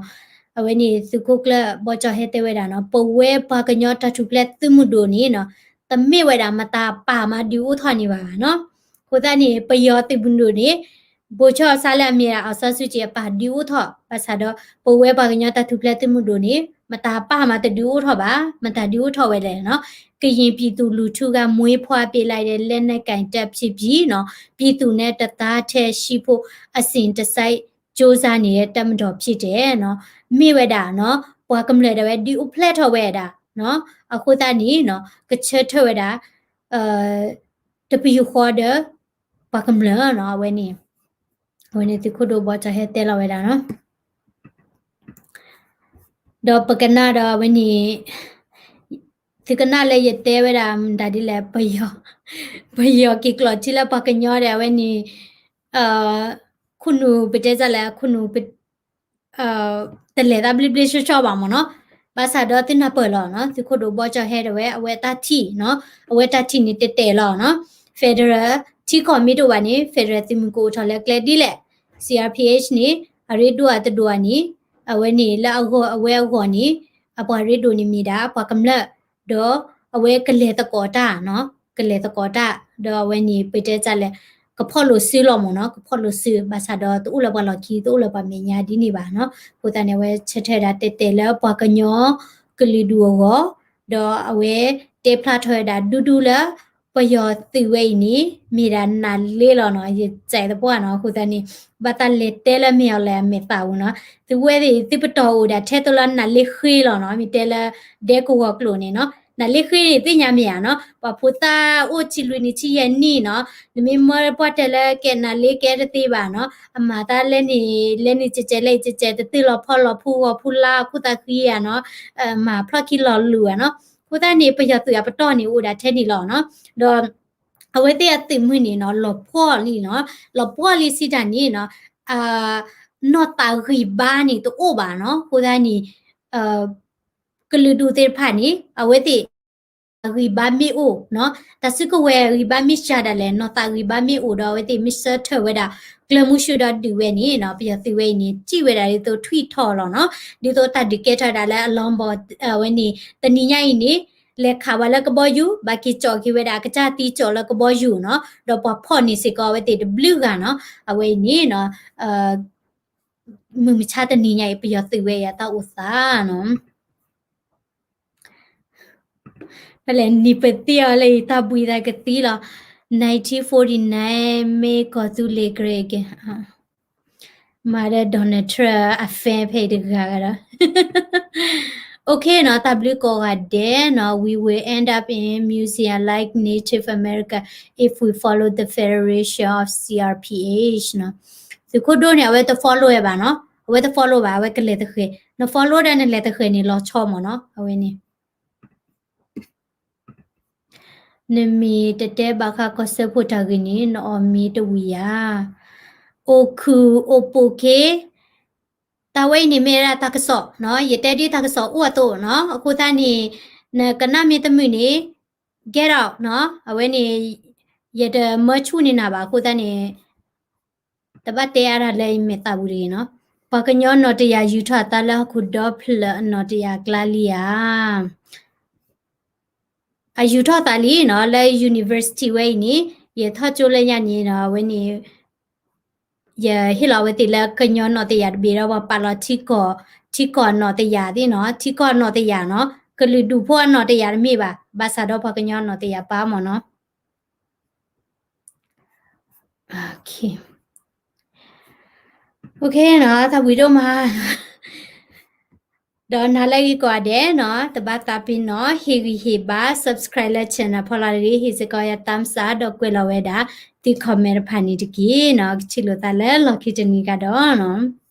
အဝဲန့ၣ် သုးခိၣ်ကျၢၢ် ဘီကၠီၣ်ဟဲတဲဝဲဒၣ်နီၤ, ပဝဲပှၤကညီတၢ်ထူၣ်ဖျဲးသုးမုၢ်ဒိၣ်န့ၣ်နီၤ, တမ့ၢ်ဝဲဒၣ်မတၤပာ်မၤဒုးအိၣ်ထီၣ်န့ၣ်ဘၣ်နီၤ. အဃိသတးန့ၣ် ပယီၤသုးမုၢ်ဒိၣ်န့ၣ် ဗိုလ်ချုပ်အောင်ဆန်းလၢအမ့ၢ်ဒၣ် အောင်ဆန်းစုကြည် အပာ်ဒုးအိၣ်ထီၣ်, ဘၣ်ဆၣ်ဒီး ပဝဲပှၤကညီတၢ်ထူၣ်ဖျဲးသုးမုၢ်ဒိၣ်န့ၣ် မတၤပာ်မၤတဒုးအိၣ်ထီၣ်ဘၣ်, မတၤဒုးအိၣ်ထီၣ်ဝဲလဲၣ်နီၤ. ကရင်ပြည်သူလူထုက မွေးဖွားပေးလိုက်တဲ့ လက်နက်ကိုင်တပ်ဖြစ်ပြီးနီၤ, ပြည်သူနဲ့ တစ်သားတည်းရှိဖို့ အစဉ်တစိုက် ကြိုးစားနေတဲ့ တပ်မတော်ဖြစ်တယ်နီၤ. မ့ၢ်ဝဲဒၣ်နီၤ, ပှၤကမျၢၢ်ဒၣ်ဝဲ ဒုးအိၣ်ဖျဲၣ်ထီၣ်ဝဲဒၣ်နီၤ, အဃိသတးန့ၣ်နီၤ, ကဆၢထၢၣ်ဝဲဒၣ် တပယူာ်ဃီဒီး ပှၤကမျၢၢ်နီၤ, အဝဲန့ၣ် အဝဲန့ၣ်သုးခိၣ်ဒိၣ်ဘီကၠီၣ်ဟဲတဲလီၤဝဲဒၣ်နီၤ. ဒီးပကနၣ်ဒီးအဝဲန့ၣ် သုကနၣ်လၢယတဲဝဲဒၣ်မတၤဒ်လဲၣ်, ပယီၤ, ပယီၤက့ၤကျိးထံလၢပှၤကညီဒီး အဝဲန့ၣ် ခိၣ်နူာ်ပတဲတၢ်လဲၣ်, ခိၣ်နူာ် တလဲၤသးဘျ့ဘျ့ဆှီဆှီဘၣ်မ့ၢ်နီၤ. ဘၣ်ဆၣ်ဒီးသုနၢ်ပၢၢ်လီၤနီၤ, သုးခိၣ်ဒိၣ်ဘီကၠီၣ်ဟဲဒၣ်ဝဲ အဝဲတၢ်ထံၣ်နီၤ, အဝဲတၢ်ထံၣ်န့ၣ်တဲာ်တဲာ်လီၤနီၤ. Federal ထံကီၢ်မ့ၢ်တအိၣ်ဘၣ်န့ၣ် Federal သုးမုၢ်ကအိၣ်ထီၣ်လၢကျဲဒ်လဲၣ်. C R P H န့ၣ် အရ့ဒိၣ်အတဒိၣ်ဧါန့ၣ်, အဝဲန့ၣ်လၢအဂီၢ် အဝဲအဂီၢ်န့ၣ် အပှၤရ့ဒိၣ်န့ၣ်မ့ၢ်ဒၣ်ပှၤကမျၢၢ်, ဒီးအဝဲကလဲၤသကိးတၢ်နီၤ, ကလဲၤသကိးတၢ်, ဒီးအဝဲန့ၣ် ပတဲတၢ်လဲၣ်, ကဖီၣ်လိာ်စုလီၤမ့ၢ်နီၤ, ကဖီၣ်လိာ်စု, ဘၣ်ဆၣ်ဒီးတအိၣ်လၢပှၤလီၢ်ခံ, တအိၣ်လၢပှၤမဲာ်ညါဒ်န့ၣ်ဘၣ်နီၤ. အဃိသတးန့ၣ် အဝဲဆၢထၢၣ်ဒၣ်တဲာ်တဲာ်လၢပှၤကညီ ကလုာ်ဒူၣ်အဂီၢ်, ဒီးအဝဲတဲဖျါထီၣ်ဝဲဒၣ်ဒူဒူလၢ ပယီၤသုးဝဲအံၤန့ၣ် မ့ၢ်ဒၣ်နးလ့လီၤနီၤ, ယစဲးသပှၢ်နီၤ. အဃိသတးန့ၣ် ဘၣ်သးလဲၤတဲလၢမ့ၢ်အီၤလဲၣ်အမဲာ်သးပူၤနီၤ. သုဝဲသ့ၣ် သုပတီၢ်အိၣ်ဒၣ်ထဲသိးလၢနးလ့ဃ့လီၤနီၤ, မ့ၢ်တဲလၢဒဲကဝီၤကျိာ်န့ၣ်နီၤ. နးလ့ဃ့န့ၣ် သ့ၣ်ညါမ့ၢ်ဧါနီၤ, ပှၤဖိသၣ်အိၣ်ဆံလွံၢ်နံၣ်ဆံယဲၢ်နံၣ်နီၤ, နမ့ၢ်မၢပှၢ်တဲလၢကဲနးလ့ကဲတသ့ဘၣ်နီၤ, အမၤသးလဲန့ၣ် လဲန့ၣ်ကဲကဲလဲကဲကဲ တသ့လီၤဖီလီၤဖူဂီၤဖူလါ ခိၣ်သးဃံဧါနီၤ, မၤဖျီၣ်ခံလီၤလူၤဧါနီၤ. အဃိသတးန့ၣ် ပယီၤသုးအပတီၢ်န့ၣ်အိၣ်ဒၣ်ထဲန့ၣ်လီၤနီၤ. ဒီး အဝဲသ့ၣ်အသုးမုၢ်န့ၣ်နီၤ လီၤပှီၢ်လံနီၤ, လီၤပှီၢ်လံစံးတၢ်န့ၣ်နီၤ, နီၢ်သးဂံၢ်ဘါန့ၣ်တအိၣ်ဘၣ်နီၤ. အဃိသတးန့ၣ် ကလုာ်ဒူၣ်သ့ၣ်တဖၣ်န့ၣ် အဝဲသ့ၣ် အဂံၢ်ဘါမ့ၢ်အိၣ်နီၤ, တၢ်စုကဝဲၤအဂံၢ်ဘါမ့ၢ်စှၤဒၣ်လဲာ်, နီၢ်သးဂံၢ်ဘါမ့ၢ်အိၣ်ဒီး အဝဲသ့ၣ်မ့ၢ်ဆၢထၢၣ်ဝဲဒၣ် ကျဲမုၢ်ဆူၣ်ဒီးဒုးဝဲန့ၣ်နီၤ, ပယီၤသုးဝဲအံၤန့ၣ် စံးဝဲဒၣ်ဒ်သိးထွံၣ်ထီၣ်လီၤနီၤ, ဒ်သိးတၢ်ဒုးကဲထီၣ်ဒၣ်လၢအလီၢ်ဘီ အဝဲန့ၣ် တနံၤညါအံၤန့ၣ် လဲၤခးဝဲလၢကဘီယူၤ, ဘၣ်က့ၤကၠီၣ်က့ၤဝဲဒၣ်အကစၢ်သံကၠီၣ်လၢကဘီယူၤနီၤ, ဒီးပှၤဖီၣ်န့ၢ်စ့ၢ်ကီးအဝဲသ့ၣ်တဘျုးဂၤနီၤ, အဝဲအံၤန့ၣ်နီၤ မုၢ်မဆါတနံၤညါအံၤ ပယီၤသုးဝဲအံၤအတၢ်အိၣ်သးနီၤ. ဖဲလဲၣ်နံၣ်ပသံအီၤလၢအံၤ တၢ်ဘှံးသးကသံလီၤ, nineteen forty-nine မ့ၢ်ကီၢ်သူလ့ၤကြဲက့ၤ မၤဒီး Donald Trump အ fan ဖဲအံၤတဂၤဂၤဒီး OK နီၤ, တၢ်ဘျုးကိးဂၤဒဲးနီၤ, we will end up in museum like Native America if we follow the Federation of C R P H နီၤ. သုးခိၣ်ဒိၣ်န့ၣ် အဝဲတ follow ဝဲဘၣ်နီၤ, အဝဲတ follow ဘၣ်, အဝဲကလဲၤသဃဲၤ, န follow ဒီးနလဲၤသဃဲၤန့ၣ်လီၤဆီမ့ၢ်နီၤ, အဝဲန့ၣ် နမ့ၢ်တတဲဘၣ်ဃးကီၢ်စၢဖှိၣ်တၢ်ဂ့ၢ်န့ၣ် နအီၣ်မ့ၤတဝံၤဧါ. အိၣ်ခုၣ်အိၣ်ပိာ်က့ၤ, တၢ်ဝဲအံၤန့ၣ်မ့ၢ်ဝဲဒၣ်တၢ်ကစီၣ်နီၤ, ယတဲဒ်တၢ်ကစီၣ်အိၣ်အသိးနီၤ, အဃိသတးန့ၣ် နကနၣ်မ့ၢ်တမုာ်န့ၣ် get out နီၤ, အဝဲန့ၣ် ယတမၢဆူၣ်န့ၢ်နၤဘၣ်, အဃိသတးန့ၣ် တဘၣ်တဲအါတၢ်လၢယမဲာ်သးပူၤတဂ့ၤနီၤ. ပှၤကညီနီၢ်တယၢ်ယူၤထီၣ်အသးလၢဟီၣ်ခိၣ်ဒီဖျၢၣ်အနီၢ်တယၢ်အကျါလံဧါ. အယူၤထီၣ်သးလံနီၤ, လၢ university ဝဲအံၤန့ၣ် ယထီၣ်ကၠိလၢညါန့ၣ်နီၤ, အဝဲန့ၣ် ယဟ့ၣ်လီၤအဝဲသ့ၣ်လၢကညီနီၢ်တယၢ်တဘ့ၣ်ဒီး ပှၤပာ်လီၤထံကီၢ်, ထံကီၢ်နီၢ်တယၢ်သ့ၣ်နီၤ, ထံကီၢ်နီၢ်တယၢ်နီၤ, ကလုာ်ဒူၣ်ဖိအနီၢ်တယၢ်တမ့ၢ်ဘၣ်, ဘၣ်ဆၣ်ဒီးပှၤကညီနီၢ်တယၢ်ပာ်မ့ၢ်နီၤ. OK နီၤ, တၢ်ဘှံးဒိၣ်မး. ဒီးနၤလၢအဂ့ၤကိးဂၤဒဲးနီၤ, တဘၣ်သးပ့ၤနီၣ် ဟ့ၣ်ဂံၢ်ဟ့ၣ်ဘါ subscribe လၢ channel ဖီလာ်တဂ့ၤ, ဟ့ၣ်စ့ၢ်ကီးယၤ thumbs up ဒီးကွဲးလီၤဝဲဒၣ် သု comment တဖၣ်န့ၣ်တက့ၢ်နီၤ. ကထံၣ်လိာ်သးလၢလီၢ်ခံတနံၤကဒီးနီၤ.